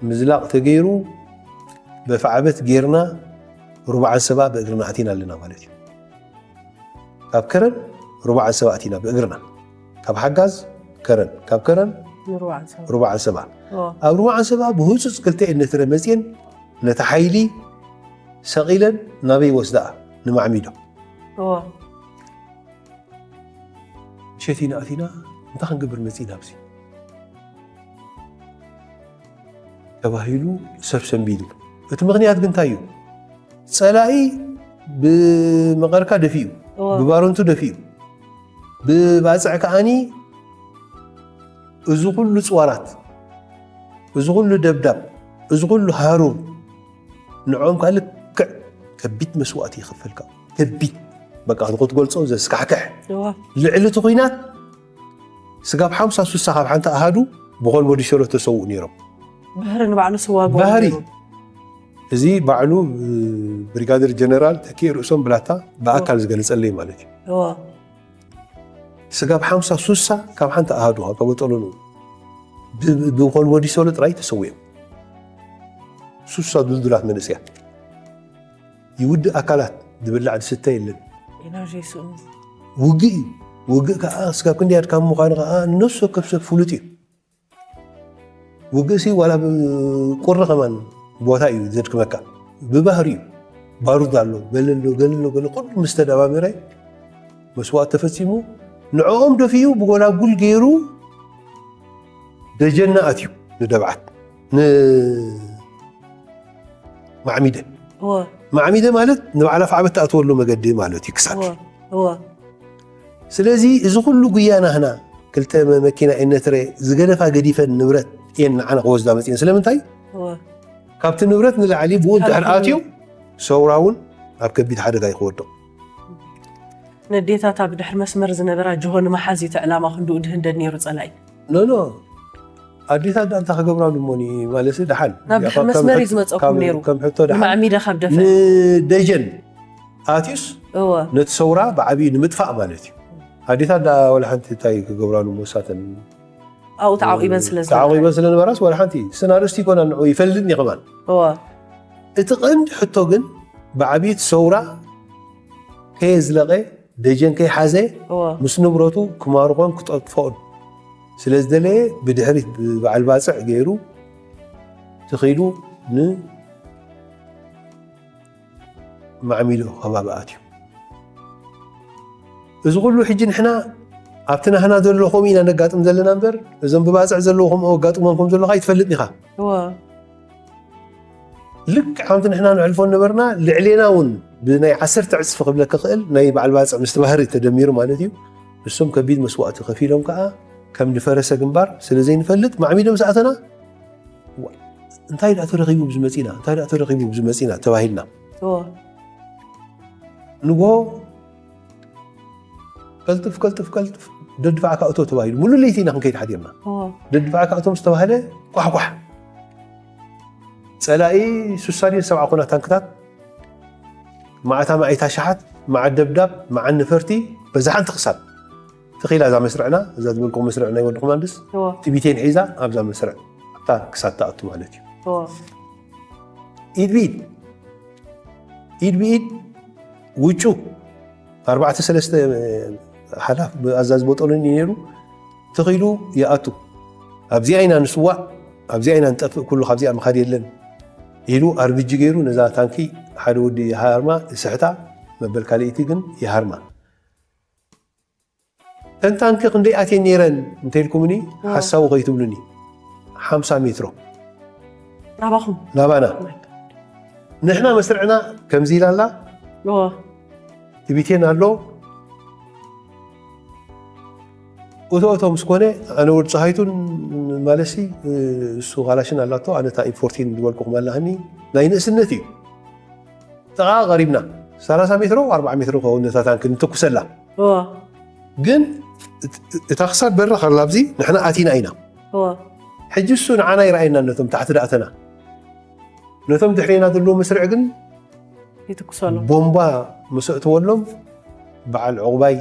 ምዝላቕ ተገይሩ በፍዓበት ጌርና ሩባዕ ሰባ ብእግርና ኣቲና ኣለና ማለት እዩ። ካብ ከረን ሩባዕ ሰባ ኣቲና ብእግርና። ካብ ሓጋዝ ከረን፣ ካብ ከረን ንሩባዕ ሰባ። ሩባዕ ሰባ። ኦ። ኣብ ሩባዕ ሰባ ብህጹጽ ክልተ ኤንትረ መጽየን ነቲ ሓይሊ ሰቒለን ናበይ ወስዳኣ? ንማዕሚዶ። ኦ። ሸቲና ኣቲና እንታይ ክንገብር መጺና ኣብዚ? ተባሂሉ ሰብ ሰንቢዱ። እቲ ምኽንያት ግን እንታይ እዩ? ጸላኢ ብመቐርካ ደፊኡ፣ እወ። ብባረንቱ ደፊኡ፣ ብባጽዕ ከኣኒ እዚ ኩሉ ጽዋራት፣ እዚ ኩሉ ደብዳብ፣ እዚ ኩሉ ሃሩር ንዕኦም ከኣ ልክዕ ከቢድ መስዋእቲ ይኸፈልካ። ከቢድ፣ በቃ፣ ንኽትገልጾ ዘስካሕክሕ። እወ። ልዕሊ እቲ ኲናት ስጋብ ሓምሳ ሱሳ ካብ ሓንቲ ኣሃዱ ብኾልቦ ዲሸሎ ተሰውኡ ነይሮም። ባህሪ ንባዕሉ ስዋግኦ ባህሪ። ነይሩ። እዚ ባዕሉ፣ እ፣ ብሪጋደር ጀነራል ተኪኤ ርእሶም ብላታ ብኣካል ዝገለጸለይ ማለት እዩ። እወ። ስጋብ ሓምሳ ሱሳ ካብ ሓንቲ ኣሃዱ፣ ካብ ተበጠለሉ ብ-፣ ብ-፣ ብኾልቦ ዲሸሎ ጥራይ ተሰዊኦም። ሱሳ ዱልዱላት መንእሰያት። ይውድእ ኣካላት፣ ዝብላዕ ዝስተ የለን። ኢናርጂ ስእኑ። ውግእ እዩ። ውግእ ከኣ ስጋብ ክንደይ ኣድካሚ ምዃኑ ከኣ ነፍሲ ወከፍ ሰብ ፍሉጥ እዩ። ውግእሲ ዋላ ብቁሪ ከማን ቦታ እዩ ዘድክመካ። ብባህሪ እዩ። ባሩድ ኣሎ፣ ገለ ኣሎ፣ ገለ ኣሎ፣ ገለ ኩሉ ምስ ተደማመረ መስዋእቲ ተፈጺሙ፣ ንዕኦም ደፊኡ ብጎላጉል ገይሩ ደጀና ኣትዩ ንደብዓት፣ ንማዕሚደ። እወ። ማዕሚደ ማለት ንባዕላ ፍዓበት ትኣትወሉ መገዲ ማለት እዩ፣ ክሳድ። እወ፣ እወ። ስለዚ እዚ ኩሉ ጉያ ናህና፣ ክልተ መ-፣ መኪና እየን ነትረ፣ ዝገደፋ ገዲፈን ንብረት እየን ንዓና ክወስዳ መፅየን። ስለምንታይ? እወ። ካብቲ ንብረት ንላዕሊ ብኡ እንድሕር ካብቲ ኣትዩ፣ ሰውራ እውን ኣብ ከቢድ ሓደጋ እዩ ክወድቕ። ነዴታት ኣብ ድሕሪ መስመር ዝነበራ ጅሆ ንምሓዝ እዩ እቲ ዕላማ ክንድኡ ድህንደድ ነይሩ ጸላኢ። ኖ፣ ኖ። ኣዴታት ደኣ እንታይ ክገብራሉ እሞኒ? ማለትሲ ደሓን። ናብ ድሕሪ ከም መስመር እዩ ሕቶ፣ ዝመጸኩም ካብ፣ ነይሩ። ከም ሕቶ ደሓን። ንማዕሚደ ካብ ደፈ። ንደጀን ኣትዩስ እወ። ነቲ ሰውራ ብዓብዩ ንምጥፋእ ማለት እዩ። ኣዴታት ደኣ ወላ ሓንቲ እንታይ ክገብራሉ እሞ እሳተን ኣብኡ ተዓቂበን ስለ ዝነበራ። ተዓቂበን ስለ ዝነበራስ ወላ ሓንቲ። እሰን ኣርእስቲ ይኮና ንዑ ይፈልጥን እየ ከማን። እወ። እቲ ቀንዲ ሕቶ ግን ብዓብዩ እቲ ሰውራ ከየዝለቐ ደጀን ከይሓዘ እወ። ምስ ንብረቱ ክማርኾን ክጠጥፎን ስለ ዝደለየ ብድሕሪት ብበዓል ባጽዕ ገይሩ ተኺሉ ንማዕሚዶ ከባቢ ኣትዩ። እዚ ኩሉ ሕጂ ንሕና ኣብቲ ናህና ዘሎ ከምኡ ኢና ነጋጥም ዘለና እምበር እዞም ብባጽዕ ዘለዉ ከምኡ ኣጋጥሞም ከም ዘለኹ ኣይትፈልጥን ኢኻ። እወ። ልክዕ ከምቲ ንሕና ነሕልፎ ነበርና፣ ልዕሌና እውን ብናይ ዓሰርተ ዕጽፊ ክብለካ ክእል፣ ናይ በዓል ባጽዕ ምስቲ ባህሪ ተደሚሩ ማለት እዩ። ንሶም ከቢድ መስዋእቲ ከፊሎም ከኣ ከም ዝፈረሰ ግንባር ስለ ዘይንፈልጥ፣ ማዕሚዶ ምስ ኣተና፣ "ዋ፣ እንታይ ደኣ ተረኺቡ ብዝመጺና? እንታይ ደኣ ተረኺቡ ብዝመጺና?" ተባሂልና። እወ። ንግሆ ቀልጥፍ፣ ቀልጥፍ፣ ቀልጥፍ፣ ደድፋዕካ እቶ ተባሂሉ። ሙሉእ ለይቲ ኢና ክንከይድ ሓዲርና። እወ። ደድፋዕካ እቶ ምስ ተባህለ፣ ኳሕ፣ ኳሕ። ጸላኢ ሱሳ ድየን ሰብዓ ኮና ታንክታት፣ መዓታ መዓይታ ሸሓት፣ መዓት ደብዳብ፣ መዓት ነፈርቲ፣ በዛ ሓንቲ ክሳብ። ተኺላ እዛ መስርዕና፣ እዛ ዝበልኩ መስርዕ ናይ ወዲ ኮማንድስ፣ እወ። ቲቢቴን ሒዛ ኣብዛ መስርዕ፣ ኣብታ ክሳብ ትኣቱ ማለት እዩ። እወ። ኢድ ብኢድ፣ ኢድ ብኢድ፣ ውጩ፣ ኣርባዕተ ሰለስተ ሓላፍ ኣዛዚ ቦጦሎኒ ነይሩ፣ ተኺሉ ይኣቱ። ኣብዚኣ ኢና ንስዋእ፣ ኣብዚኣ ኢና ንጠፍእ፣ ኩሉ ካብዚኣ ምኻድ የለን ኢሉ ኣርቢጂ ገይሩ ነዛ ታንኪ ሓደ ወዲ ይሃርማ፣ ይስሕታ፣ መበል ካልኣይቲ ግን ይሃርማ። እተን ታንኪ ክንደይ ኣትየን ነይረን እንተኢልኩምኒ፣ እወ። ሓሳዊ ከይትብሉኒ። ሓምሳ ሜትሮ። ናባኹም? ናባና። Oh my God። ንሕና መስርዕና ከምዚ ኢላ ኣላ። እወ። ቲቢቴን ኣሎ። እቶ፣ እቶ ምስ ኮነ፣ ኣነ ወዲ ፀሃይቱን ማለሲ፣ እሱ ካላሽን ኣላቶ፣ ኣነ እታ ኤም ፎርቲን ዝበልኩኹም ኣላህኒ፣ ናይ ንእስነት እዩ። ጥቓ ቀሪብና፣ ሰላሳ ሜትሮ፣ ኣርብዓ ሜትሮ ክኸውን ነታ ታንኪ ንትኩሰላ። እወ። ግን እት- እታ ክሳድ በራ ከላ ኣብዚ ንሕና ኣቲና ኢና። እወ ሕጂ እሱ ንዓና ይረኣየና፣ ነቶም ታሕቲ ዳእተና። ነቶም ድሕሬና ዘለዉ መስርዕ ግን ይትኩሰሎም። ቦምባ ምስ ኣእተወሎም፣ በዓል ዕቑባይ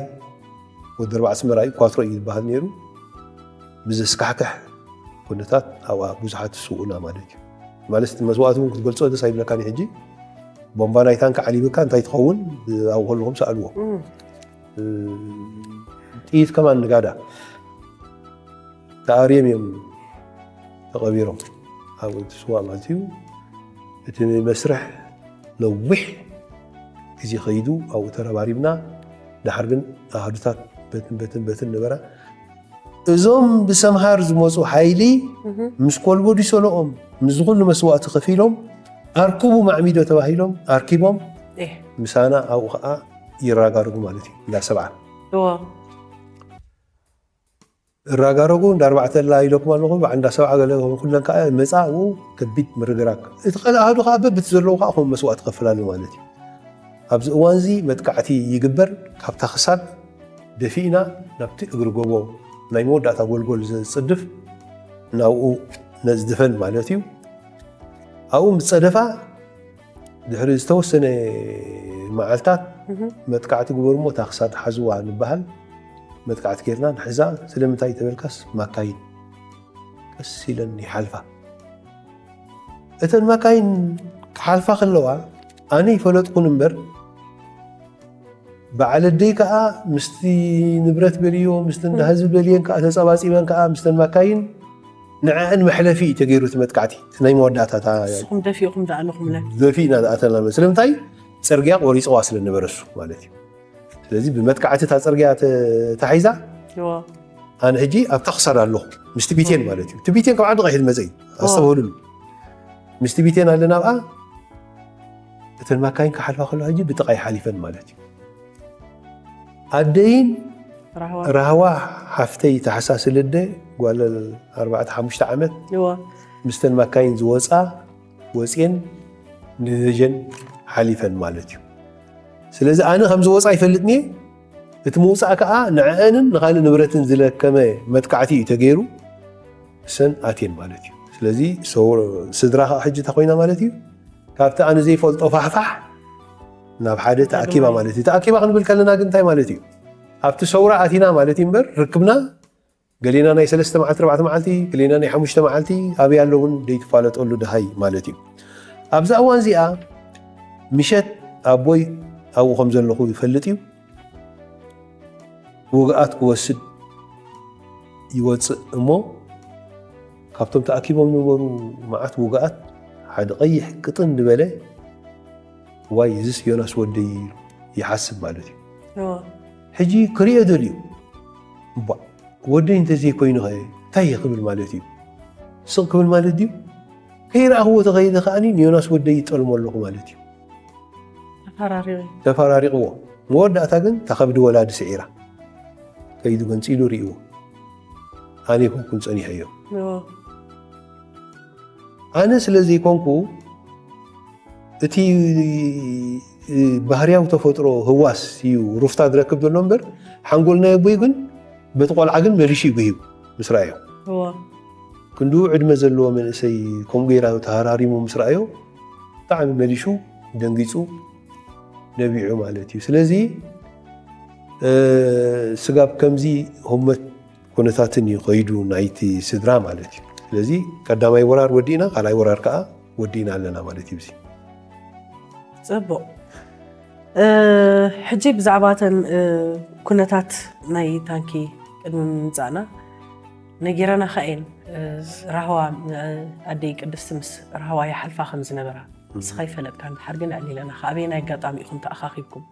ወዲ ኣርባዕ ኣስመራ እዩ፣ ኳትሮ እዩ ዝበሃል ነይሩ። ብዘስካሕክሕ ኩነታት ኣብኣ ብዙሓት ዝስውኡና ማለት እዩ። ማለት እቲ መስዋእቲ እውን ክትገልጾ ደስ ኣይብለካን እዩ። ሕጂ ቦምባ ናይ ታንክ ዓሊብካ እንታይ ትኸውን? ኣብኡ ከለኹም ሰኣልዎ። እም፣ ጥይት ከማን ንጋዳ ተኣርዮም እዮም ተቐቢሮም። ኣብ እቲ ስዋ ማለት እዩ። እቲ መስርሕ ነዊሕ ግዜ ከይዱ ኣብኡ ተረባሪብና። ድሓር ግን ኣሃዱታት በትን በትን በትን ነበራ። እዞም ብሰምሃር ዝመፁ ሓይሊ ምስ ኮልቦ ዲሶኖኦም፣ ምስ ዝኹሉ መስዋእቲ ከፊሎም ኣርክቡ ማዕሚዶ ተባሂሎም ኣርኪቦም። እህ፣ ምሳና ኣብኡ ከዓ ይራጋርጉ ማለት እዩ። እንዳ ሰብዓ እወ እራጋረጉ። እንዳ ኣርባዕተ ላ ኢለኩም ኣለኹ፣ በዓል እንዳ ሰብዓ ገለ ኩለን ከዓ መፃ። ኣብኡ ከቢድ ምርግራግ። እቲ ካልእ ኣሃዱ ከዓ በብቲ ዘለዎ ከዓ ከምኡ መስዋእቲ ክኸፍል ኣሎ ማለት እዩ። ኣብዚ እዋን እዚ መጥቃዕቲ ይግበር። ካብታ ክሳድ ደፊእና ናብቲ እግሪ ጎቦ ናይ መወዳእታ ጎልጎል ዘፅድፍ ናብኡ ነፅድፈን ማለት እዩ። ኣብኡ ምስ ፀደፋ ድሕሪ ዝተወሰነ መዓልታት መጥቃዕቲ ግበሩ እሞ እታ ክሳድ ሓዝዋ ንበሃል። መጥቃዕቲ ጌርና ንሕዛ። ስለምንታይ ተበልካስ ማካይን ቀስ ኢለን ይሓልፋ። እተን ማካይን ክሓልፋ ከለዋ ኣነ ይፈለጥኩን እምበር በዓል ኣደይ ከዓ ምስቲ ንብረት በልዮ ምስቲ እንዳ ህዝቢ በልየን ከዓ ተፀባፂበን ከዓ ምስተን ማካይን ንዐን መሕለፊ እዩ ተገይሩ እቲ መጥቃዕቲ። እቲ ናይ መወዳእታ እታ ንስኹም ደፊእኹም ደኣለኹምለን። ደፊእና ዝኣተና። ስለምንታይ? ፅርግያ ቆሪፅዋ ስለነበረ እሱ ማለት እዩ። ስለዚ ብመጥቃዕቲ እታ ፅርግያ ተ- ተታሒዛ እወ ኣነ ሕጂ ኣብታ ክሳድ ኣለኹ ምስቲ ቢቴን ማለት እዩ። እቲ ቢቴን ካብ ዓዲ ቀይሕ ዝመፀ እዩ። ኣስተውህሉሉ። ምስቲ ቢቴን ኣለና ኣብኣ። እተን ማካይን ክሓልፋ ከለዋ ሕጂ ብጥቓይ ሓሊፈን ማለት እዩ። ኣደይን ራህዋ ራህዋ ሓፍተይ ተሓሳስል ኣደ ጓል ኣርባዕተ ሓሙሽተ ዓመት እወ ምስተን ማካይን ዝወፃ ወፅየን ንደጀን ሓሊፈን ማለት እዩ። ስለዚ ኣነ ከም ዝወፃ ይፈልጥኒ እየ። እቲ ምውፃእ ከዓ ንዐአንን ንካልእ ንብረትን ዝለከመ መጥቃዕቲ እዩ ተገይሩ። እሰን ኣትየን ማለት እዩ። ስለዚ ሰው- ስድራ ከዓ ሕጂ እንታይ ኮይና ማለት እዩ? ካብቲ ኣነ ዘይፈልጦ ፋሕፋሕ ናብ ሓደ ተኣኪባ ማለት እዩ። ተኣኪባ ክንብል ከለና ግን እንታይ ማለት እዩ? ኣብቲ ሰውራ ኣቲና ማለት እዩ እምበር ርክብና ገሌና ናይ ሰለስተ መዓልቲ ኣርባዕተ መዓልቲ፣ ገሌና ናይ ሓሙሽተ መዓልቲ ኣበይ ኣሎ እውን ዘይትፋለጠሉ ድሃይ ማለት እዩ። ኣብዛ እዋን እዚኣ ምሸት ኣቦይ ኣብኡ ከም ዘለኹ ይፈልጥ እዩ። ውግኣት ክወስድ ይወፅእ እሞ ካብቶም ተኣኪቦም ዝነበሩ መዓት ውግኣት ሓደ ቀይሕ ቅጥን ዝበለ ዋይ እዚስ ዮናስ ወደይ ኢሉ ይሓስብ ማለት እዩ። ሕጂ ክሪኦ ደልዩ እባ ወደይ እንተዘይኮይኑ ኸ እንታይ እየ ክብል ማለት እዩ? ስቕ ክብል ማለት ድዩ? ከይረኣኽዎ ተኸይደ ከዓኒ ንዮናስ ወደይ ይጠልሞ ኣለኹ ማለት እዩ። ተፈራሪቑ ተፈራሪቕዎ። መወዳእታ ግን እታ ከብዲ ወላዲ ስዒራ ከይዱ ገንፂሉ ርእይዎ። ኣነ ይኮንኩን ፀኒሐዮ። ኣነ ስለ ዘይኮንኩ እቲ ባህርያዊ ተፈጥሮ ህዋስ እዩ ሩፍታ ዝረክብ ዘሎ እምበር ሓንጎል ናይ ኣቦይ ግን በቲ ቆልዓ ግን መሊሹ እዩ ጉሂቡ ምስ ረኣዮ። ክንዱ ዕድመ ዘለዎ መንእሰይ ከምኡ ገይራ ተሃራሪሙ ምስ ረኣዮ ብጣዕሚ መሊሹ ደንጊፁ ነቢዑ ማለት እዩ። ስለዚ ስጋብ ከምዚ ህመት ኩነታትን እዩ ከይዱ ናይቲ ስድራ ማለት እዩ። ስለዚ ቀዳማይ ወራር ወዲእና ካልኣይ ወራር ከዓ ወዲእና ኣለና ማለት እዩ። ፅቡቕ። ሕጂ ብዛዕባ እተን ኩነታት ናይ ታንኪ ቅድሚ ምምፃእና ነጊረናኻ እየን። ራህዋ ኣደይ ቅድስቲ ምስ ራህዋ ይሓልፋ ከም ዝነበራ ንስኻ ይፈለጥካ። እንድሓር ግን ኣዕሊለናኻ ኣበየናይ ኣጋጣሚ ኢኹም ተኣኻኺብኩም?